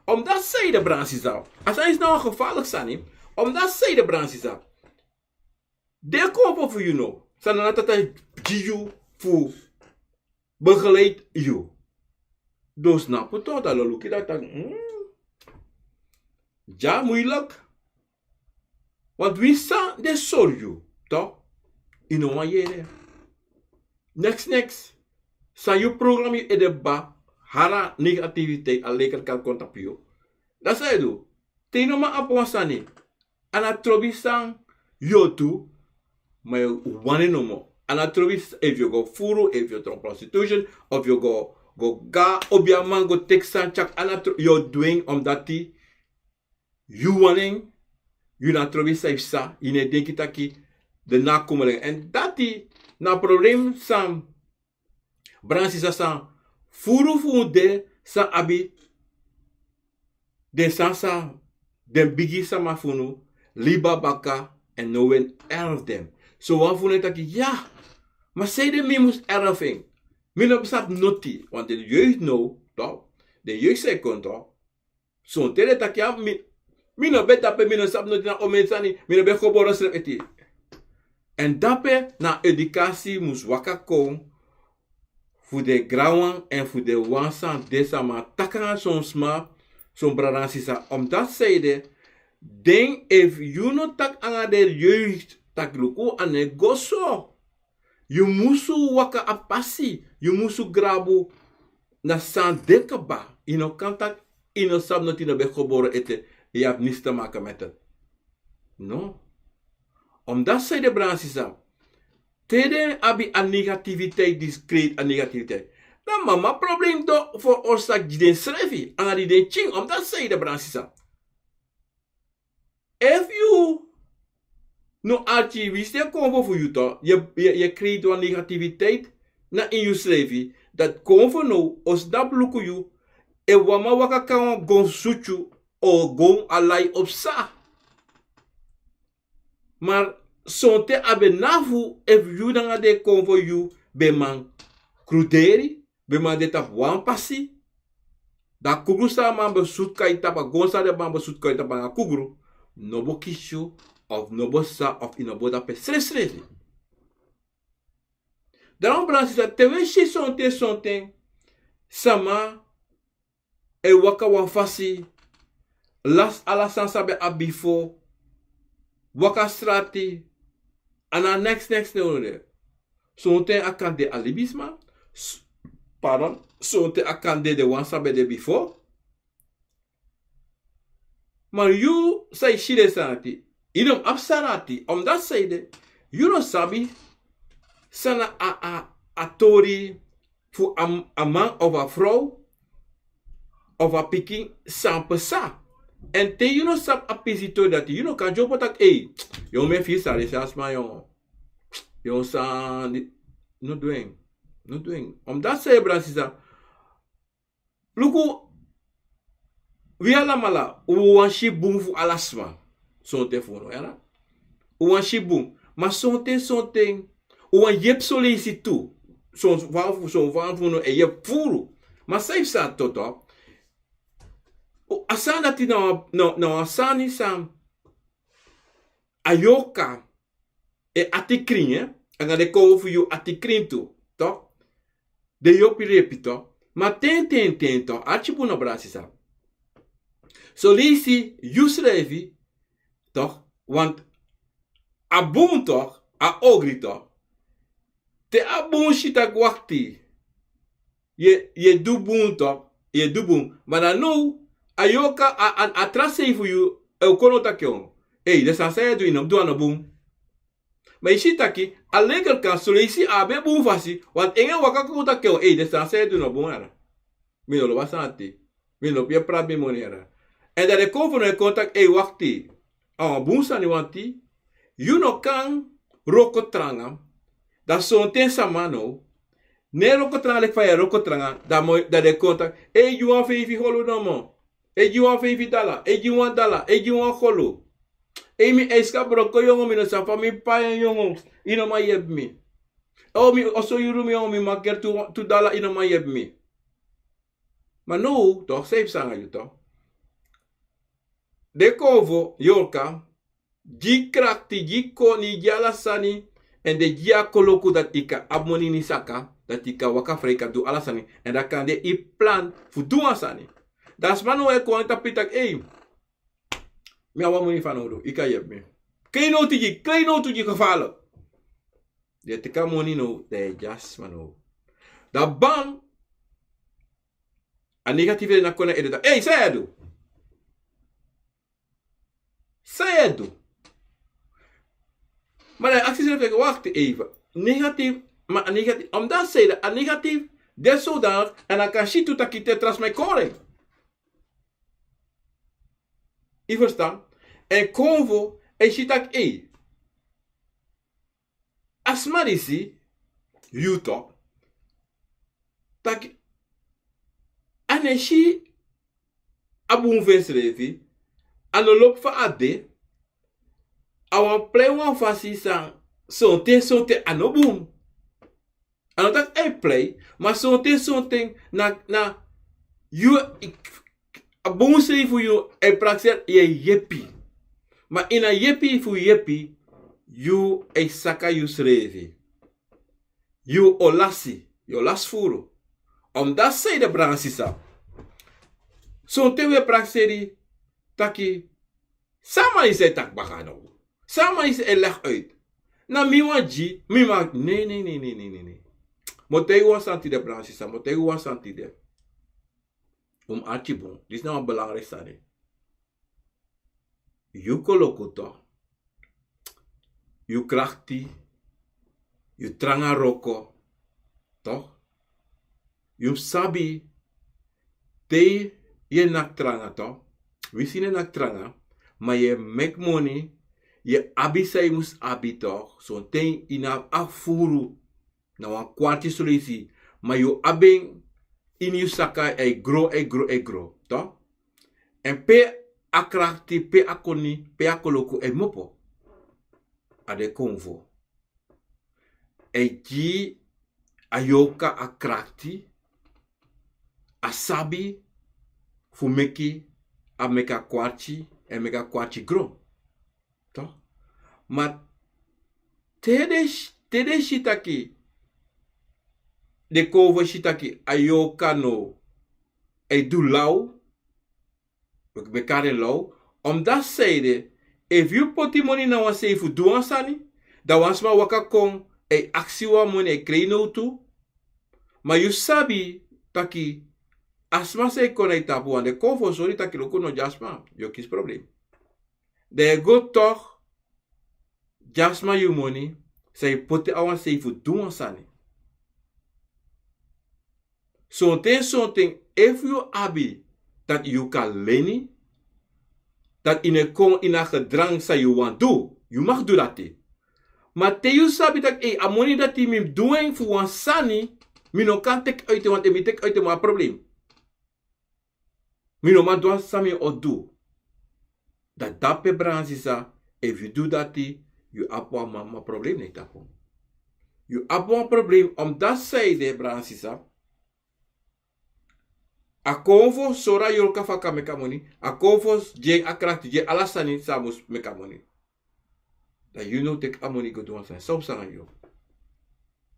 Omdat zij de branche is, a sani disi na wan gevaarlijk sani. Omdat zij de branche is, Den konfo fu yu no, san na tata gi yu fu begeleid yu. Dus na puto dan lo luki dati taki, dya muilik. Want wi san den sori yu, tok, yu no wani yere. Neks neks, san yu program yu ede ba, hari a negativiteit a leker kan kon tapu yu. Dati san yu du. Te yu no man abi wan sani, a na trobi san yu o du. Ma yu wani nomo, a na trobi. Efu yu o go furu, efu yu o tron prostitution, of yu o go go go obi a man go teki san tyaki, a na trobi yu o du en omdati yu wani en. Yu na trobi san yu psa, yu no e denki taki den na a komolengi. Èn dati na a problem san bransisa san furu fu unu de, san abi den sani san den bigi sama fu unu libi na baka. Èn no wen erf den. So wan fu unu e taki ya, ma sanede mi mus erf en? Mi no sabi noti, want den jeugd no, tok, den jeugd san e kon tok. Sonten den taki ya, mi no ben dape, mi no sabi noti, na omeni sani, mi no ben gebore srefi ete. Èn dape na edukasi mus waka kon fu den granwan èn fu den wan san de sama taki nanga son sma, son brada nanga sisa. Omdati sanede, den, efu yu no taki nanga den jeugd taki luku, a no e go so. Yu musu waka a pasi, yu musu grabu na san de kaba. Yu no kan taki yu no sabi noti, yu no ben gebore ete, yu abi niks te maken met het. No. Omdati sanede, brada nanga sisa, te den abi a negativiteit, disi create a negativiteit, dan mama problem don veroorzaak gi densrefi nanga di den pikin. Omdati sanede, brada nanga sisa, efu yu no arki, winsi den konfo fu yu tok, yu e, yu e, yu e create wan negativiteit na ini yusrefi. Dati konfo now o stop luku yu. Efu wan man waka kon wan gon sutu, o gon a lai o psa. Ma sonten a ben na fu, efu yu nanga den konfo yu ben man kruderi, ben man de tapu wan pasi, dan a kugru san a man ben sutu kon tapu, a gon san den man ben sutu kon tapu nanga a kugru, no bo kisi yu, of no bo sa, of yu no bo dape srefsrefi. Dan, brada nanga sisa, te wi e si sonten, sonten sama e waka wan fasi, lasi ala sani san a ben abi bifo, waka srati, a no neks neks no de. Sonten a kan de a libisma, s-, pardon, sonten a kan de den wan san ben de bifo. Ma yu san e si den sani dati, yu no mus abi sani dati. Omdati sanede, yu no sabi san na a, a, a tori fu a, a man of a frow of a pikin san psa. Èn te yu no sabi a pisi tori dati, yu no kan dyompo taki, ei, yu o mu e firi san den sma, yu o, yu o sani, no du en, no du en. Omdati sanede, brada nanga sisa, luku, wi alamala un wani si bun fu ala sma. Sonten fu unu, yara, un wani si bun. Ma sonten, sonten un wani yepi son leisi tu. Son wan fu, son wan fu unu e yepi furu. Ma san yu psa, toto, a sani dati na wan, na, na wan sani san a yorka e ati krin, eh? Nanga den konfo fu yu ati krin tu, tok? Den yopi repi, tok? Ma ten, ten, ten, tok, arki bun, brada nanga sisa. Son leisi yusrefi, tok, want a bun, tok, a ogri, tok, te a bun si taki wakti, yu e, yu e du bun, tok, yu e du bun. Ma dan now a yorka, a, a, a tra sei fu yu e kon taki, o, ei, den sani san yu e du, yu no mus du, a no bun. Ma yu si taki a lekel kan, son leisi a abi en bun fasi, want en e waka kon taki, o, ei, den sani san yu e du no bun, yara. Mi no lobi a sani dati. Mi no lobi yu e prati mi moni, yara. Èn dan den konfo now e kon taki, ei, wakti, a wan bun sani, want yu no kan wroko tranga. Dan sonten sama now no e wroko tranga leki fa yu e wroko tranga. Dan den e kon taki, ei, gi wan feifi holu nomo. Ei, gi wan feifi dala. Ei, gi wan dala. Ei, gi wan holu. Ei, mi eiska broko yongo, mi no sabi fa mi pai en yongo, yu no man yepi mi. O, mi oso yuru, mi yongo, mi makeri tu, tu dala, yu no man yepi mi. Ma now, tok, san yu psa nanga yu, tok? Den konfo yorka Gi krakti, gi koni, gi ala sani. Èn den gi yu a koloku dati yu kan abi moni ini saka, dati yu kan waka fri, yu kan du ala sani. Èn dati kan de yu plan fu du wan sani. Dan sma no e kon tapu yu taki: ei, mi abi wan moni fanowdu, yu kan yepi mi. Kleinowtu gi, kleinowtu gi, gevaarlijk. Den e teki a moni now, dan yu e gi a sma now. Dan bam, a negatief e kon na yu ede taki: ei, san yu e du? San yu e du? Ma dan yu aksi yusrefi taki: wakti even. Negatief, ma a negatief, omdat zij de a negatief de zodanig, èn a kan si tu taki te tra sma e kori en. Yu ferstan? Èn konfo e si taki: ei, a sma disi, yu tok, taki a no e si a bun fu ensrefi, a no lobi fa a de, a wani prei wan fasi san sonten sonten a no bun. A no taki a e prei, ma sonten sonten na, na yu, a bun sei fu yu e prakseri, yu e yepi. Ma ini a yepi fu yepi, yu e saka yusrefi. Yu o lasi, yu o lasi furu. Omdat zij de, brada sisa, sonten wi e prakseri taki: san a man disi e taki baka now? San a man disi e leg uit? Na mi wani gi, mi man, nee, nee, nee. Mi o taigi wan sani tide, brada sisa, mi o taigi wan sani tide. Un mus arki bun, disi na wan belangrijk sani. Yu koloku tok, yu krakti, yu tranga wroko tok, yu mus sabi te yu e naki tranga tok, winsi yu no e naki tranga, ma yu e meki moni, yu e abi san yu mus abi tok, sonten yu no abi a furu, na wan kwarti solusi, ma yu abi en ini yu saka, a e gro, a e gro, a e gro tok. Èn pe a krakti, pe a koni, pe a koloku e kmopo? A de konfo. A e gi a yorka a krakti, a sabi fu meki, a meki a kwarti, èn meki a kwarti gro. Tok. Ma te den si, te den si taki, den konfo si taki a yorka no e du law, meki a de law, omdat zij de, efu yu poti moni na wan sei fu du wan sani, dan wan sma waka kon, a e aksi wan moni, a e kleinowtu, ma yu sabi taki a sma san e kon na yu tapu, want den konfo sori taki luku, no gi a sma, yu o kisi problem. Dan yu e go tok, gi a sma yu moni san yu poti a wan sei fu du wan sani. Sonten sonten, efu yu abi dati yu kan leni, dati yu no e kon ini a gedrang san yu wani du, yu mag du dati. Ma te yu sabi taki: ei, a moni dati mi mus du en fu wan sani, mi no kan teki uit en, want efu mi teki uit en, mi abi problem. Mi no man du san mi o du. Dan dape, brada sisa, efu yu du dati, yu abi wan mama problem na yu tapu. Yu abi wan problem, omdat zij de, brada sisa, a konfo sori a yorka fa a kan meki a moni, a konfo gi en a krakti, gi en ala sani san a mus meki a moni. Dan yu no teki a moni go du wan sani, san o psa nanga yu?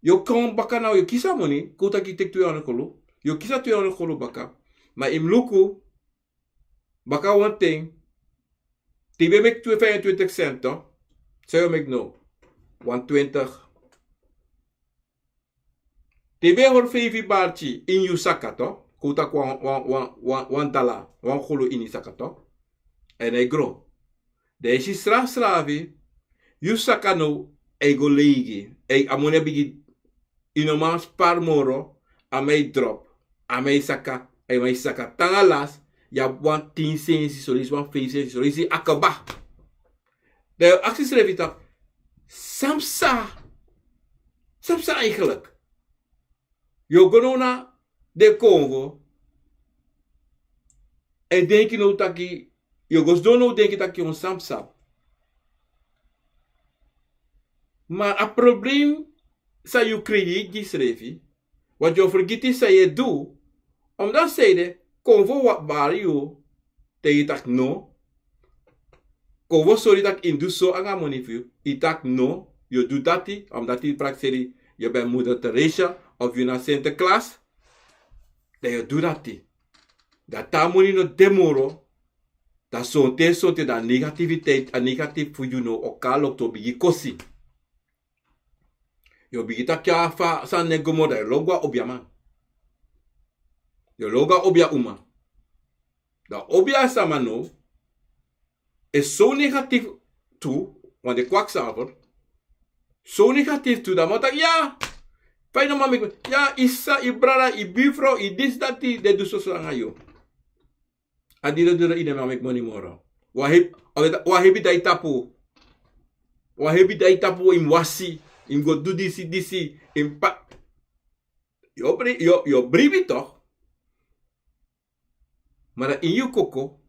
Yu o kon baka now, yu o kisi a moni, kon taki yu teki tu hondro kolu, yu o kisi a tu hondro kolu baka. Ma yu mus luku baka wan ten, te yu ben meki tu vijfentwintig cent tok, san yu o meki now? Wan twintig. Te yu ben hori feifi barki ini yu saka tok, kon taki wan, wan, wan, wan, wan dala, wan kolu ini yu saka tok, èn a e gro. Dan yu si srafsrafi, yu saka now e go leigi, a moni e bigin, yu no man spari moro, a man e drop, a man e saka, a man e saka. Te nanga lasi yu abi wan tin sensi, son leisi wan feifi sensi, son leisi a kaba. Dan yu o aksi yusrefi taki: san psa? San psa eigenlijk? Yu o go now na den konfo, e denki now taki, yu o go sidon now denki taki yu o san psa. Ma a problem san yu creëer gi yusrefi, want yu o fergiti san yu e du, omdat zij de, konfo wani bari yu, te yu taki no. Kon wi o sori tak' yu mus du so nanga a moni fu yu. Yu tak' no, yu o du dati, omdati yu prakseri yu ben Moeder Teresia of yu na Sinterklaas. Dan yu o du dati. Dan te a moni no de moro, dan sonten sonten dan a negativiteit, a negatief fu yu no o kon na loktu, o bigin kosi. Yu o bigin taki a fa sani no e go moro, dan yu o lobi go na obiaman. Yu o lobi go na obia uma. Dan obia sama no e so negatief tu, want den kwakzalver so negatief tu, dan a man taki ya, fa yu no man meki, ya, yu sisa, yu brada, yu bufrow, yu disi, dati, den du soso nanga yu. A didon didon yu no man meki moni moro. Wan hebi, wan hebi de na yu tapu. Wan hebi de na yu tapu, yu mus wasi, yu mus go du disi, disi, yu mus pa... Yu o bri-, yu o, yu o bribi toch. Ma dan ini yu koko,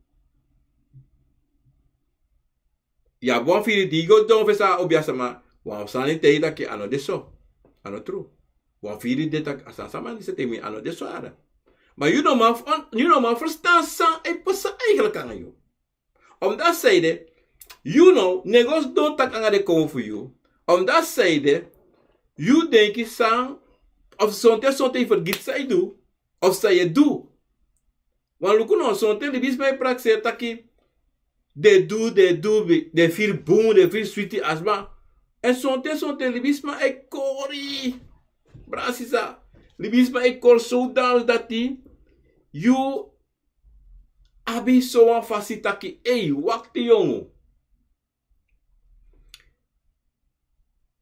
yu abi wan firi di yu go sidon fesi a obia sama, wan sani taigi yu taki a no de so. A no tru. Wan firi de taki a sani sama disi e taigi mi a no de so, yara. Ma yu no man, yu no man ferstan san e pasa eigenlijk nanga yu. Omdati sanede yu no, no e go sidon taki nanga den konfo fu yu. Omdati sanede yu denki san, of sonten sonten yu fergiti san yu du, of san yu e du. Wan luku no, sonten libisma e prakseri taki den du, den du, den firi bun, den firi switi a sma. Èn sonten sonten libisma e kori. Brada sisa, libisma e kori so dati dati yu abi sowan fasi taki: ei, wakti yongu.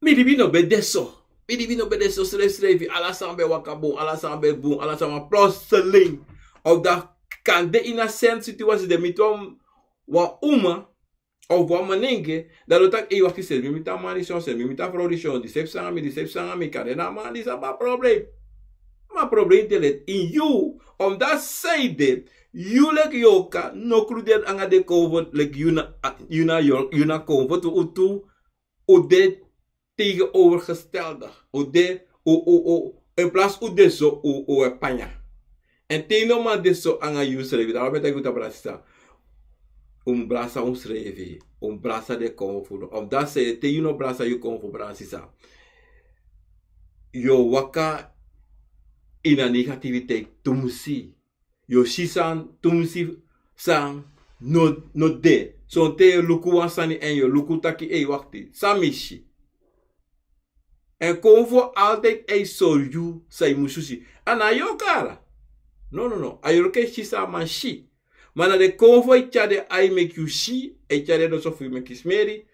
Mi libi no ben de so. Mi libi no ben de so srefsrefi. Ala sani ben waka bun, ala sani ben bun, ala sani, plotseling, of dan kande ini a sen situasi den miti wan, wan uma of wan manenge, dan den o taki: ei, wakti, srefi mi miti a man disi, srefi mi miti a frow disi, disi srefi nanga mi, disi srefi nanga mi. Kande na a man disi abi a problem. Ma a problem de leti ini yu. Omdati sanede yu leki yorka no kruderi nanga den konfo, leki yu na, yu na yorka, yu na konfo tu, un tu, un de tegenovergestelde. Un de, un, un, un, in plaats un de so, un, un e panya. Èn te yu no man de so nanga yusrefi, dan wan ben taki un taki: brada sisa, un mus brasa unsrefi, un mus brasa den konfo fu unu. Omdati sanede te yu no brasa yu konfo, brada sisa, yu o waka ini a negativiteit tumsi. Yu o si san tumsi san no, no de. Sonten yu e luku wan sani èn yu o luku taki: ei, wakti, san mi si? Èn konfo altijd e sori yu san yu musu si. A no a yorka, yara. No, no, no. A yorka e si san a man si. Ma na den konfo e tyari den ai meki yu si, e tyari den noso fu yu meki smeri,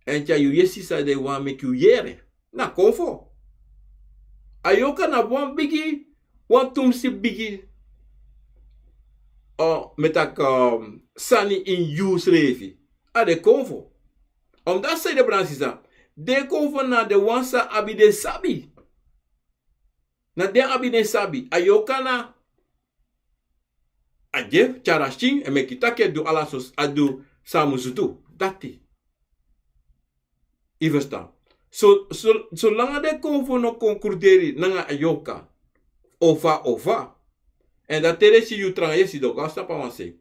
èn tyari yu yesi san den wani meki yu yere. Na konfo. A yorka na wan bigi, wan tumsi bigi, o, mi e taki, um, sani ini yusrefi. A den konfo. Omdati sanede, brada sisa, den konfo na den wan san abi den sabi. Na den abi den sabi. A yorka na a di e tyari a skin, e meki taki a du ala so, a du san a musu du. Dati. Yu ferstan? So, so, solanga den konfo no kon kruderi nanga a yorka, o fa, o fa. Èn dan te den si yu tranga, yu e sidon go a snapu a wan sei.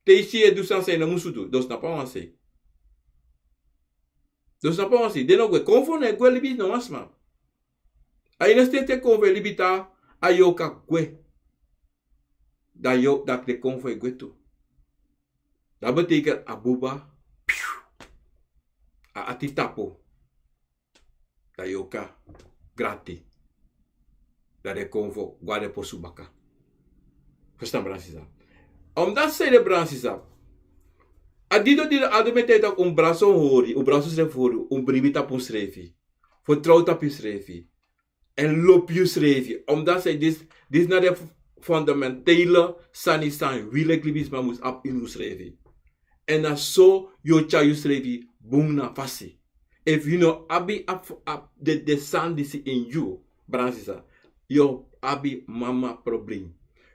Te yu si yu e du sani san yu no musu du, den o snapu a wan sei. Den o snapu a wan sei. Den no gwe. Konfo no e gwe libi no wan sma. A ini a state konfo e libi, te a yorka gwe, dan yu, dan den konfo e gwe tu. Dati betekent a buba, piu, a ati tapu. Dan yorka grati. Dan den konfo go na den posu baka. Ferstan, brada sisa? Omdati sanede, brada sisa, a didon didon, a du mi e taigi taki un mus brasa un hori, un mus brasa unsrefi hori, un mus bribi tapu unsrefi. Fertrow tapu yusrefi. Èn lobi yusrefi. Omdati sanede disi, disi na den fu-, fundamentele sani san wi leki libisma mus abi ini unsrefi. Èn na so yu o tyari yusrefi bun na fasi. Efu yu no abi a, a, den, den sani disi ini yu, brada sisa, yu o abi mama problem.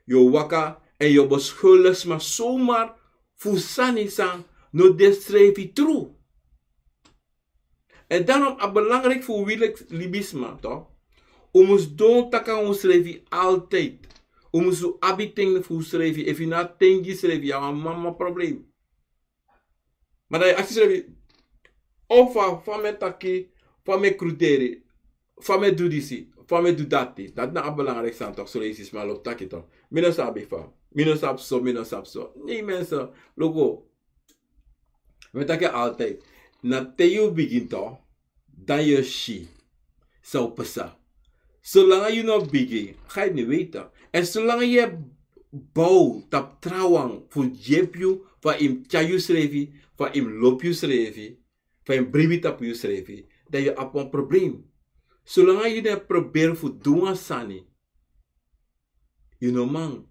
Yu o waka èn yu o beschuldig sma zomaar fu sani san no de srefi tru. Èn daarom a belangrijk fu wi leki libisma, toch? Un mus sidon taki nanga unsrefi altijd. Un mus abi ten fu unsrefi. Efu yu no abi ten gi yusrefi, yu abi wan mama problem. Ma dan yu aksi srefi, o fa, fa mi e taki, fa mi e kruderi, fa mi e du disi, fa mi e du dati. Dati na a belangrijk sani toch, so leisi sma lobi taki toch. Mi no sabi fa. Mi no sabi so, mi no sabi so. Nee mensen, luku. Mi e taki altijd. Na te yu bigin toch, dan yu e si san o pasa. Solanga yu no bigin, ga yu no weten. En solanga yu e bow tapu trawan fu yepi yu, fa yu mus tyari yusrefi, fa yu mus lobi yusrefi, fa yu mus bribi tapu yusrefi, dan yu abi wan probleem. Solanga yu no e proberi fu du wan sani, yu no man.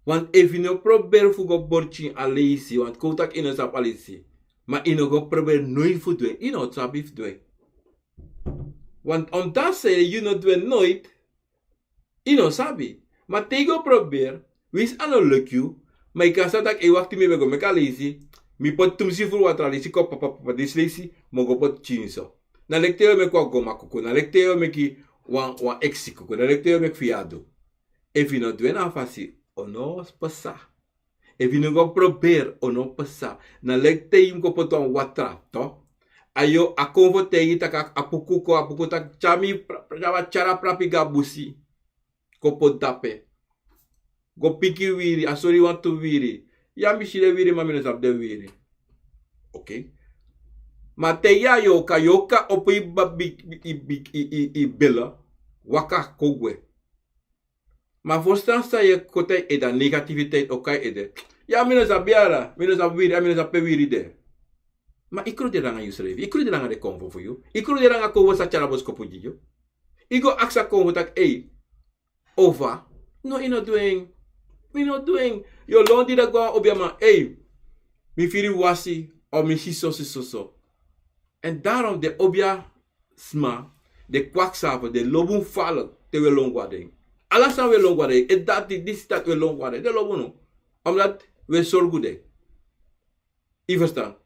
Want efu yu no proberi fu go bori pikin a leisi, want kon un taki yu no sabi a leisi, ma yu no go proberi noiti fu du en, yu no o sabi fu du en. Want omdat sei yu no du en noiti, yu no sabi. Ma te yu go proberi, winsi a no luku yu, ma yu kan sabi taki, ei, wakti, mi ben go meki a leisi, mi poti tumsi furu watra leisi kon, papa, papa, disi leisi mi o go poti pikin so. Na leki te yu o meki wan goma kuku, na leki te yu o meki wan, wan eksi kuku, na leki te yu o meki fiyadu. Efu yu no du en na a fasi, o no pasa. Efu yu no go proberi, o no pasa. Na leki te yu mus go poti wan watra, toch. A yu, a konfo taigi yu taki a puku kon, a puku taki tyari mi pra-, pra-, tyari a prapi go a busi. Kon poti dape. Go piki wiri, a sori wantu wiri. Ya, mi si den wiri, ma mi no sabi den wiri. Oké. Ma te yu a yorka, yorka opo yu ba-, bi-, bi-, i, bi-, i, i, i bele, waka kon gwe. Ma fostan san yu e koti a ede, a negativiteit o kon a yu ede. Ya, mi no sabi ala, mi no sabi wiri, a mi no sabi pe wiri de. Ma yu kruderi nanga yusrefi, yu kruderi nanga den konfo fu yu, yu kruderi nanga konfo sa tyari a boskopu gi yu. Yu go aksi a konfo taki, ei, o fa? No, yu no du en. Yu no du en. Yu o lon dida go a wan obiaman, ei, mi firi wasi, o mi si so, si so, so. En daarom den obiasma, den kwakzalver, den lobi un fala te un e lon go na den. Ala sani un e lon go na den. E dati, disi, dati, un e lon go na den. Den lobi unu. Omdat un e sorgu den. Yu ferstan?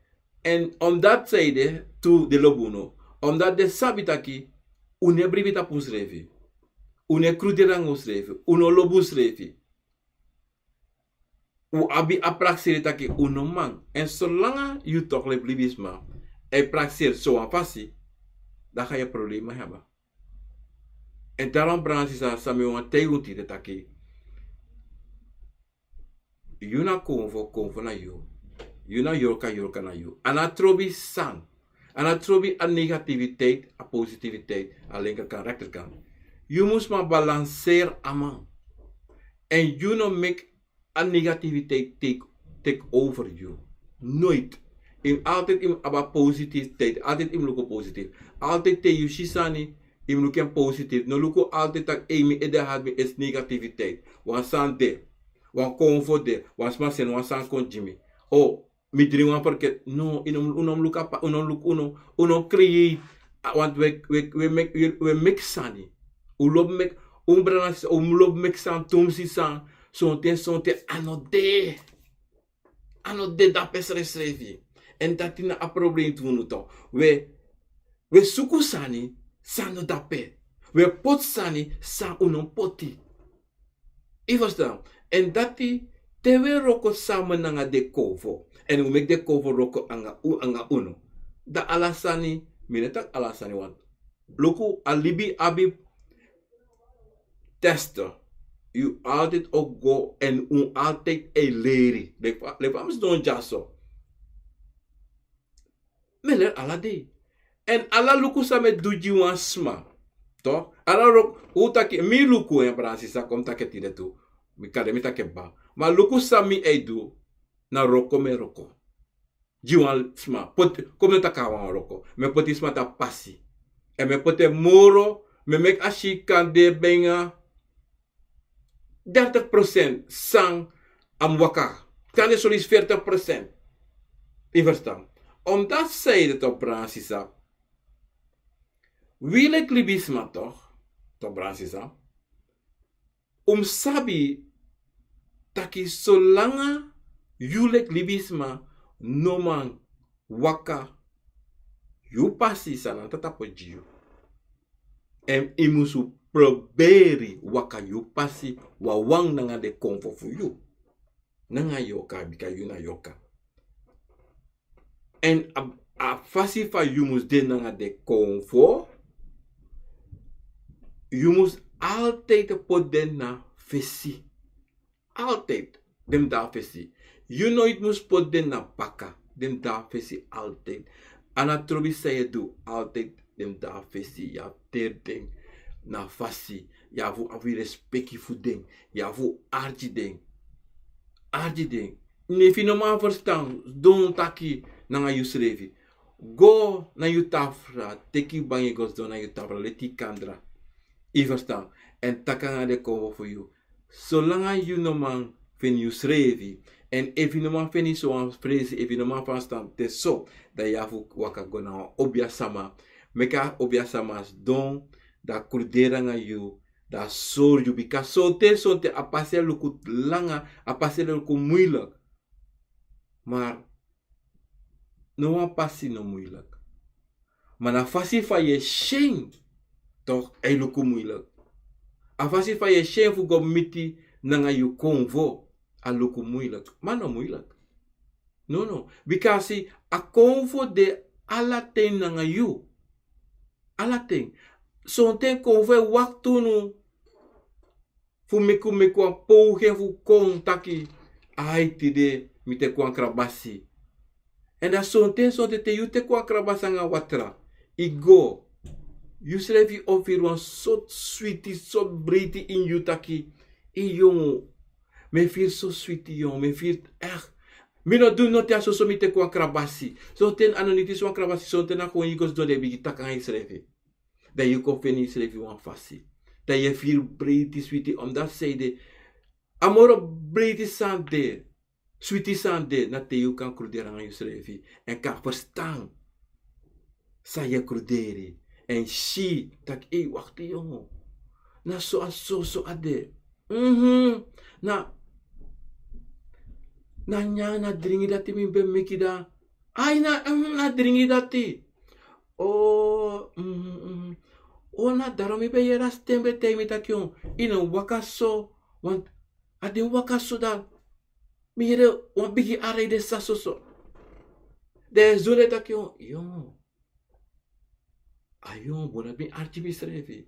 En omdat sei de tu den lobi unu. Omdat den sabi taki un no e bribi tapu unsrefi. Un no e kruderi nanga unsrefi. Un no lobi unsrefi. Un abi a prakseri taki un no man. En solanga yu toch leki libisma e prakseri so wan fasi, dan ga yu problema haba. En daarom, brada, sisa, san mi wani taigi un tide taki, yu na konfo, konfo na yu. Yu na yorka, yorka na yu. A no trobi san. A no trobi a negativiteit, a positiviteit, a linkerkant, rechterkant. Yu mus man balanseri a man. En yu no meki a negativiteit take, take over yu. Nooit. Yu mus altijd, yu mus abi a positiviteit. Altijd yu mus luku positief. Altijd te yu si sani, yu mus luku en positief. No luku altijd taki, ei, mi ede hati, mi esi negativiteit. Wan sani de, wan konfo de, wan sma seni wan sani kon gi mi. O, mi dringi wan ferketi. No, yu no, un no mus luku a pa-, un no mus luku, un no, un no create. A, want we, we, we meki, we, we meki sani. Un lobi meki, un, brada, sisa, un lobi meki sani, tumsi sani. Sonten, sonten a no de. A no de dape srefsrefi. En dati na a probleem fu unu toch. We, we suku sani san no dape. We poti sani san un no poti. Yu ferstan? En dati, te we wroko sama nanga den konfo, en un meki den konfo wroko nanga u-, nanga unu, dan ala sani, mi no e taki ala sani, want luku, a libi abi teste. Yu altijd o go en un altijd e leri. Leki fa, leki fa mi sidon dyaso. Mi e leri ala dei. En ala luku san mi e du gi wan sma. Toch? Ala wroko, un taki, mi luku en, brada, sisa, kon mi taki en tide tu. Mi kande, mi taki en kaba. Ma luku san mi e du, na wroko mi e wroko. Gi wan sma, poti, kon mi no taki a wan wroko. Mi e poti sma tapu pasi. En mi e poti en moro, mi e meki a si kande benga dertig procent san a mus waka. Kande son leisi veertig procent. Yu ferstan? Omdat sei de toch, brada, sisa. Wi leki libisma toch, toch, brada, sisa. Un mus sabi taki solanga yu leki libisma no man waka yu pasi san Tata poti gi yu, en yu musu proberi waka yu pasi wawan nanga den konfo fu yu. Nanga yorka, bika yu na yorka. En a, a fasi fa yu mus de nanga den konfo, yu mus altijd poti den na fesi. Altijd. Den mus de na fesi. Yu noiti mus poti den na baka. Den mus de na fesi altijd. A no trobi san yu e du, altijd den mus de na fesi. Yu abi teri den na fasi. Yu abi fu abi respeki fu den. Yu abi fu arki den. Arki den. Efu yu no man ferstan, sidon taki nanga yusrefi. Go na yu tafra, teki yu bangi go sidon na yu tafra, leti yu kandra. Yu ferstan? Èn taki nanga den konfo fu yu. Solanga yu no man feni yusrefi, èn efu yu no man feni sowan presi, efu yu no man ferstan te so, dan yu abi fu waka go na wan obiasama. Meki a obiasama sidon, dan a kruderi nanga yu, dan a sori yu. Bika sonten, sonten a pasi e luku langa, a pasi e luku muilik. Maar no wan pasi no muilik. Ma na fasi fa yu e si en, toch, a e luku muilik. A fasi fa yu e si en fu go miti nanga yu konfo, a luku muilik. Ma no muilik. No, no. Bikasi a konfo de ala ten nanga yu. Ala ten. Sonten konfo e wakti unu fu meki un meki wan poging fu kon taki: ai, tide mi teki wan krabasi. Èn dan sonten, sonten te yu teki wan krabasi nanga watra, yu go, yusrefi o firi wan sortu switi, sortu breiti ini yu taki: ei yongu, mi e firi so switi, yongu, mi e firi, eh, mi no du noti, a soso mi teki wan krabasi. Sonten a no niti so wan krabasi, sonten na kon yu go sidon, dan yu bigin taki nanga yusrefi. Dan yu kon feni yusrefi wan fasi. Dan yu e firi breiti switi, omdat san ede, a moro breiti san de, switi san de, na te yu kan kruderi nanga yusrefi èn kan ferstan san yu e kruderi. Èn si taki: ei, wakti yongu, na so a soso a de. Mhm. Na, na nyan, na dringi dati mi ben meki, dan ai, na, mhm, na dringi dati. O, mhm, mhm. O, na daro mi ben yere a sten ben taigi mi taki: o, yu no waka so, want a den waka so, dan mi yere wan bigi arei de sa soso. Dan yu e zon de taki: o, yongu, a yongu, bun, dati mi arki misrefi.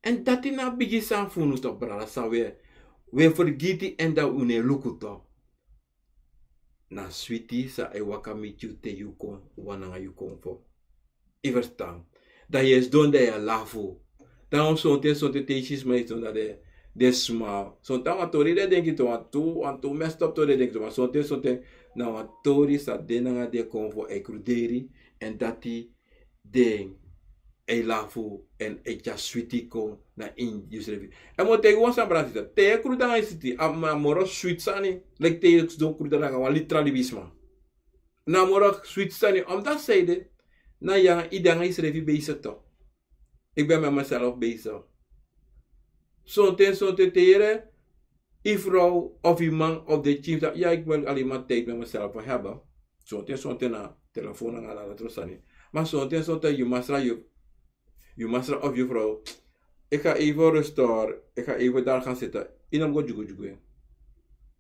Èn dati na a bigi sani fu unu, toch, brada, san wi e, wi e fergiti, èn dan wi no e luku, toch. Na switi san e waka miti yu te yu kon wan nanga yu konfo. Yu ferstan? Dan yu e sidon, dan yu e lafu. Dan sonten, sonten te yu si sma e sidon, dan den, den sma. Sonten na wan tori den e denki tu, wantu, wantu mestop tori den e denki tu, ma sonten, sonten na wan tori san den nanga den konfo e kruderi, èn dati den e lafu èn e tyari switi kon na ini yusrefi. Èn mi o taigi wan sani, brada, sisa, te yu e kruderi nanga yu switi, a, a moro switi sani, leki te yu sidon kruderi nanga wan litra libisma. Na a moro switi sani, omdat san ede, na yu, yu de nanga yusrefi bezig, toch. Ik ben met mezelf bezig. Sonten, sonten te yu yere yu vrouw of yu man of den pikin taki: ja, ik wil alleen maar tijd met mezelf hebben. Sonten, sonten na telefoon nanga ala tra sani. Ma sonten, sonten yu masra, yu, yu masra of yu vrouw: ik ga even rust hoor, ik ga even daar gaan zitten. Yu no mus go dyugu dyugu en.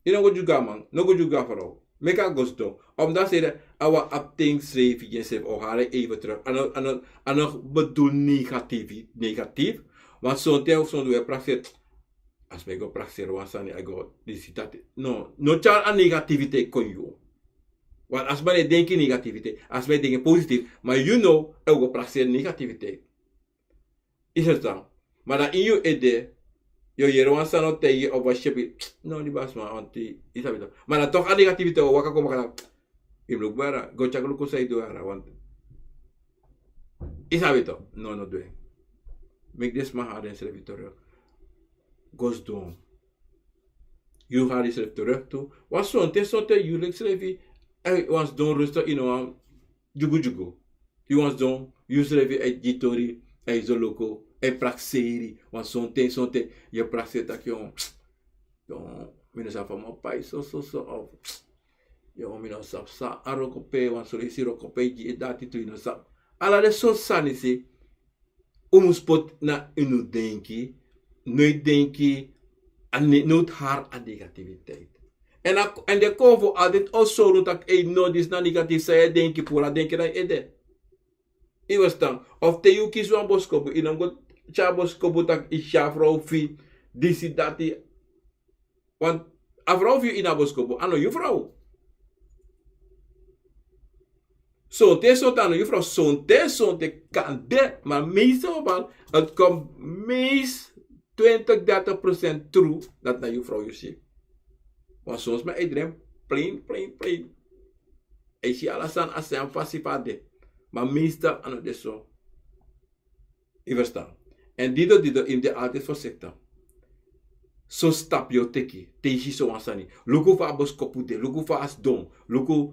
Yu no mus go dyugu a man, no go dyugu a vrouw. Meki a go sidon. Omdat san ede, a wan abi ten srefi gi ensrefi, o hari en even terug. A no, a no, a no bedoel negatief, negatief. Want sonten, sonten wi e prakseri. A sma e go prakseri wan sani, a e go disi dati. No, no tyari a negativiteit kon yu. Want a sma no e denki negativiteit, a sma e denki positief. Ma yu no, e go prakseri negativiteit. Yu si san? Ma dan ini yu ede, yu o yere wan sani o taigi of wan syepi: no, libisma, want yu sabi toch. Ma dan toch a negativiteit o waka kon baka na: yu mus luku bun, go tyari luku san yu du, want yu sabi toch. No, no du en. Meki den sma hari densrefi terug. Go sidon. Yu hari yusrefi terug tu. Want sonten, sonten yu leki srefi, eh, wani sidon rustig, yu no wani dyugu dyugu. Yu wani sidon, yusrefi e gi tori, e soloko, e prakseri. Want sonten, sonten yu e prakseri taki: o, o, mi no sabi fa mi o pai so, so, so, of, o, mi no sabi san a wroko pe, want son leisi wroko pe gi e dati tu, yu no sabi. Ala den sortu sani, si, un mus poti na ini un denki, no e denki, a ne-, no e hari a negativiteit. En a en den konfo a deti o sori un taki ei no disi na negatifu san yu e denki puru a denki na yu ede. Yu ferstan? Of te yu kisi wan boskopu yu no mus go tyari boskopu taki yu si a frow fu yu disi dati. Want a frow fu yu ini a boskopu a no yu frow. Sonten sonten a no yu frow sonten sonten kan de ma meeste geval het komt meest twintig dertig procent tru. Dati na yu frow yu si. Want soms ma e dren plein plein plein. A e si ala sani a sen fasi fu a de. Ma meestal a no de so. Yu ferstan? En dido dido yu mus de altid forsikti. So stapu yu o teki te yu si so wan sani. Luku fa a boskopu de luku fa a sidon. Luku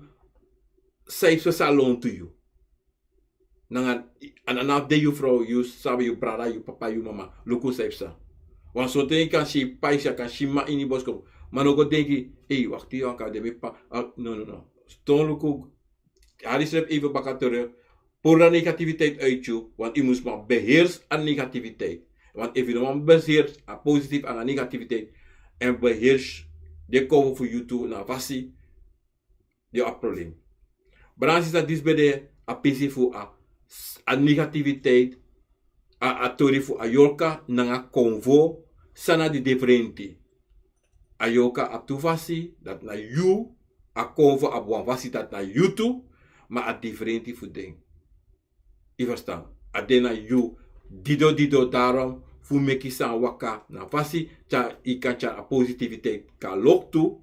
san yu fu so sa lontu yu. Nanga a na na fu de yu frow yu sabi yu brada yu papa yu mama luku san yu fu sa. Wan sonten yu kan si yu papa yu si a kan si man ini boskopu. Ma no go denki ei wakti yu anka de mi papa. No no no. Ston luku. Hari srefi even baka terug. Puru a negativiteit uit yu want yu mus man beheers a negativiteit. Want efu yu no man beheers a positif anga negativiteit en beheers den konfo fu yu tu na a fasi. Yu abi problem. Bransi san disi ben de a pisi fu a negativiteit. A tori fu a yorka nanga konfo san na di diferenti. A yorka abi tu fasi dati na yu. A konfo abi wan fasi dati na yu tu. Ma a diferenti fu den. Yu ferstan? A de na yu. Dido dido darom fu meki san waka na fasi tyari yu kan tyari a positiviteit kan loktu.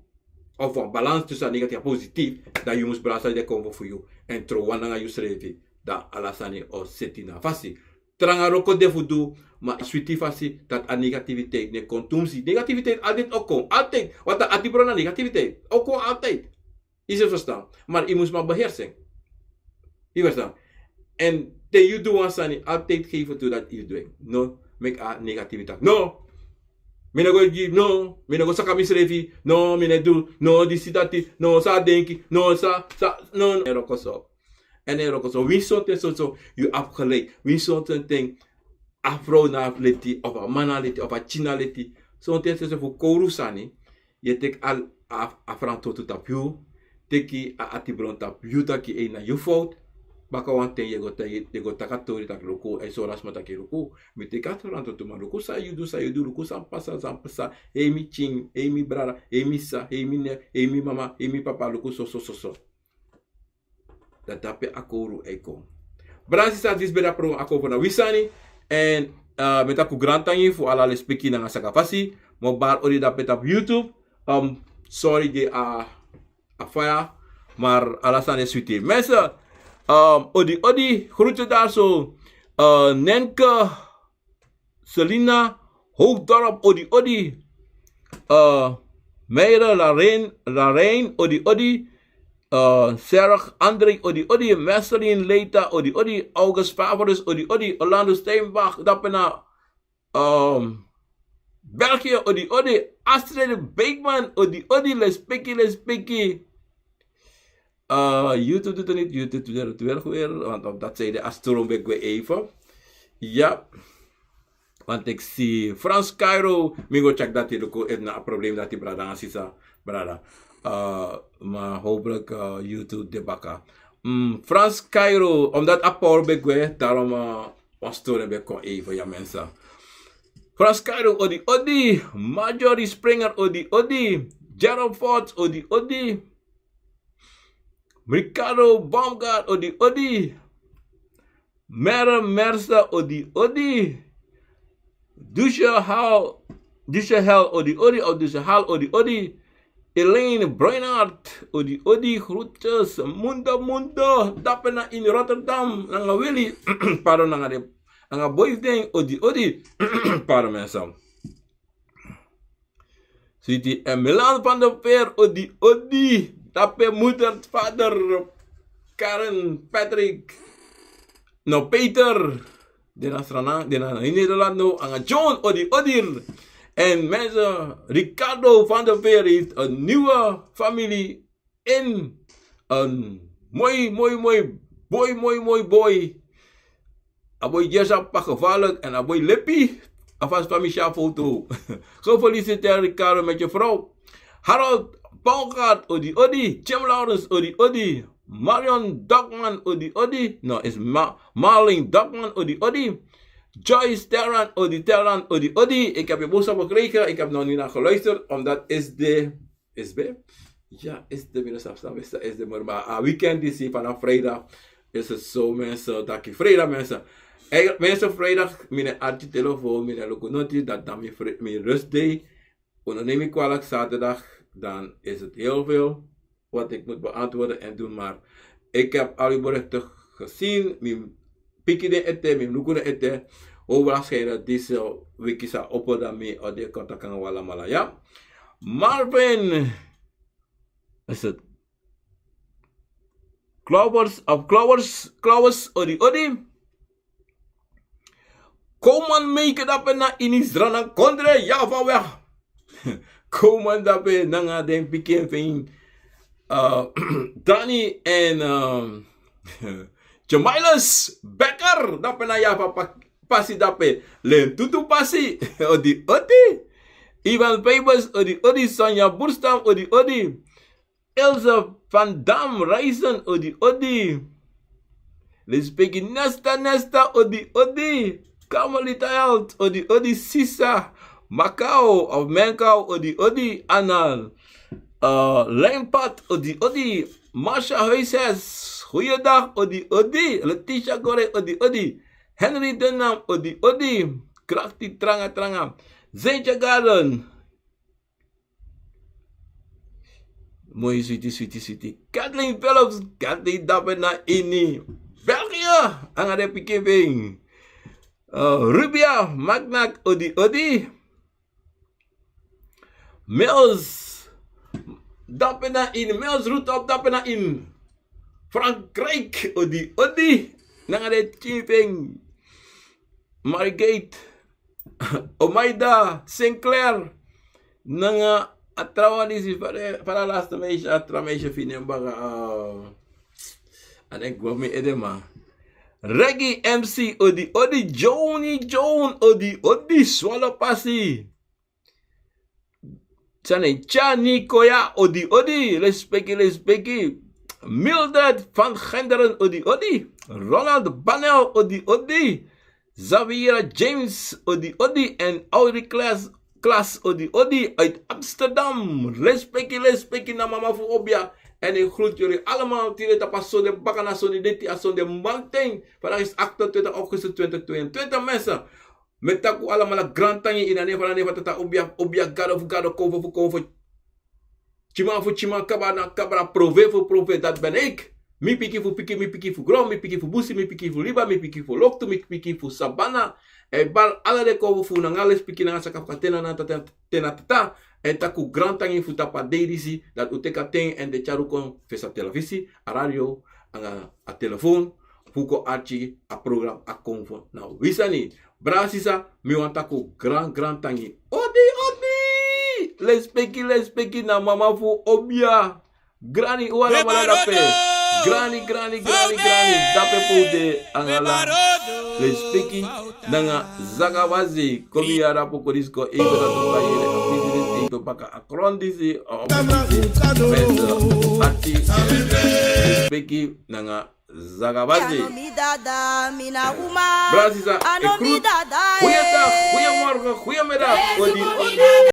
Of wan balans tusu a negatif a positif. Dan yu mus brasa de konfo fu yu. Èn tron wan nanga yu srefi dan ala sani o seti na fasi. Tranga wroko de fu du. Ma switi fasi dati a negativiteit ne kon tumsi negativiteit altid o kon altid. Wanta a dibron na negativiteit o kon altid. Yu si ferstan? Mar yu mus man beheersen. Yu ferstan? Èn te yu du wan sani altid gefi tu dati yu du en no. Meki a negativiteit no. Mi no go gi no. Mi no go saka misrefi. No mi no e du. No disi dati no san a denki no san san no. Èn wroko so. Èn wroko so winsi sonten soso yu abi geleik winsi sonten ten. A frow na a leti of a man na a leti of a tyina leti. Sonten soso fu kowru sani. Yu e teki a frantwortu tapu yu. Teki a atibron tapu yu taki ei na yu fowtu. Baka wan ten yu e go taki a tori taki luku a e sori a sma taki luku. Mi teki a frantwortu ma luku san yu du san yu du luku san pasa san pasa. Hei mi tyin hei mi brada hei mi sisa hei mi nen hei mi mama hei mi papa luku soso soso. Dan dape a kowru e kon. Brada sisa disi ben de a program a kon fu na wi sani. Èn mi e tapu grantangi fu ala lespeki nanga saka fasi. Mi o bari odi dape tapu youtube. Sori gi a faya. Mar ala sani e switi mense. Odi odi grutu dari so. Nenke Selina Hoogdorp odi odi. Meire Larijn odi odi. Serg André odi odi Marceline Leita odi odi August Favorus odi odi Orlando Steinbach dapena. België odi odi. Astrid Beekman odi odi lespeki lespeki. YouTube doet er niet, YouTube doet er het wel weer, want op dat zijde Astron ben ik weer even. Ja. Want ik zie Frans Cairo, mi go check dat hij luku het na probleem dat hij brada en sisa brada. Maar hopelijk YouTube de baka. Frans Cairo, omdat a power ben ik weer, daarom was toen ben ik kon even, ja mensen. Frans Cairo odi odi, Marjorie Springer odi odi, Gerald Ford odi odi. Ricardo Baumgart odi odi. Mere Mersa odi odi. Dusha Hal, Dusha Hal odi odi of Dusha Hal odi odi. Elaine Bruinart odi odi groetjes. Mundo Mundo dapena in Rotterdam nanga Willy. Pardon nanga de nanga boys den odi odi. Pardon mensen. Sweetie en Milan van der Veer odi odi. Dape moeder vader Karen Patrick. No Peter. Den na Sranan den na in Nederland no anga John odi odi. En mensen Ricardo van der Veer heeft een nieuwe familie. In een mooi mooi mooi boy mooi mooi boy. A boy gersa pak gevaarlijk en a boy lippy. A fasi famisi a foto. Gefeliciteerd Ricardo met je vrouw. Harold Bongard, odi, odi. Jim Lawrence, odi, odi. Marion Dogman, odi, odi. No, is Ma-, Marlene Dogman, odi, odi. Joyce Terran, odi, Terran, odi, odi. Ik heb je boodschap gekregen. Ik heb nog niet naar geluisterd, omdat is de, is de, ja, is de, minus afstand, is de, is de, maar, maar, ah, weekend is hier vanaf vrijdag. Is het zo, mensen, dat ik vrijdag, mensen. Eigenlijk, mensen, vrijdag, mijn archie telefoon, mijn luku notice, dat dan mijn vri-, mijn rustday. Unu neem ik kwalijk, zaterdag, dan is het heel veel wat ik moet beantwoorden en doen. Maar ik heb al uw berichten gezien. Mi piki den ete, mi luku den ete. Overal schijnen deze wiki sa opo dan mi ode kontak kan wala mala, ja. Marvin, is het Clovers of Clovers, Clovers, odi, odi. Koman meke dape na ini Sranan kondre, ya fa we. Koman dape nanga den pikin fu en, uh, Danny en, um, Jamilus Becker dape na ya fa pa-, pasi dape. Len tutu pasi, odi, odi. Ivan Pebes, odi, odi. Sonja Burstam, odi, odi. Ilse van Dam Reisen, odi, odi. Lespeki Nesta, Nesta, odi, odi. Carmelita Held, odi, odi. Sisa Macau of Menkau, odi, odi. Anal, uh, Lijnpad, odi, odi. Marsha Huises, goeiedag, odi, odi. Letitia Gore, odi, odi. Henry Dunham, odi, odi. Krakti tranga, tranga. Zentje Garden. Moi switi, switi, switi. Kathleen Phillips, Kathleen dape na ini België. Anga den pikin fu en. Uh, Rubia Magnak, odi, odi. Mills dape na ini, Mills Rutop dape na ini Frankrijk, odi, odi. Nanga den pikin fu en. Margate. Omaida Sinclair. Nanga a trawan disi, fa den, fa den laatste meisje, a tra meisje fu en baka, uh, a nen go mi ede, ma. Reggie M C, odi, odi. Joni Joan, odi, odi. Swallow Pasi. Sani Chani Koya, odi, odi. Lespeki, lespeki. Mildred van Genderen, odi, odi. Ronald Banel, odi, odi. Xaviera James, odi, odi. En Audrey Klaas, Klaas, odi, odi, uit Amsterdam. Lespeki, lespeki na mama fu obia. En ik groet jullie allemaal. Tide tapu a sonde baka na sonde deti, a sonde manten. Vandaag is achtentwintig augustus twintig tweeëntwintig, mensen. Mi e taki un alamala grantangi ini a nen fu Tata, obia, obia, gado fu gado, konfo fu konfo, tyiman fu tyiman, kabra na kabra, profeet fu profeet, dat ben ik. Mi pikin fu pikin, mi pikin fu gron, mi pikin fu busi, mi pikin fu liba, mi pikin fu loktu, mi pikin fu sabana. E bari ala den konfo fu un nanga lespeki nanga saka fu katena na tata, tena tata. E taki un grantangi fu tapu a dei disi, dati un teki a ten èn den tyari un kon fesi a telefisi, a radio, anga a telefon, fu kon arki a program A Konfo na Wi Sani. Brada sisa, mi wani taki un gran, gran tangi. Odi, odi! Lespeki, lespeki na mama fu obia. Grani, un alamala dape. Grani, grani, grani, grani. Dape fu de anga la. Lespeki nanga zagabasi. Kon mi yara poko disi kon, ego dati un kan yere a pisi disi, ego baka a gron disi. Ati, lespeki nanga zagabasi. Brada sisa, e groet. Goeiedag, goeiemorgen, goeiemiddag. Odi, odi.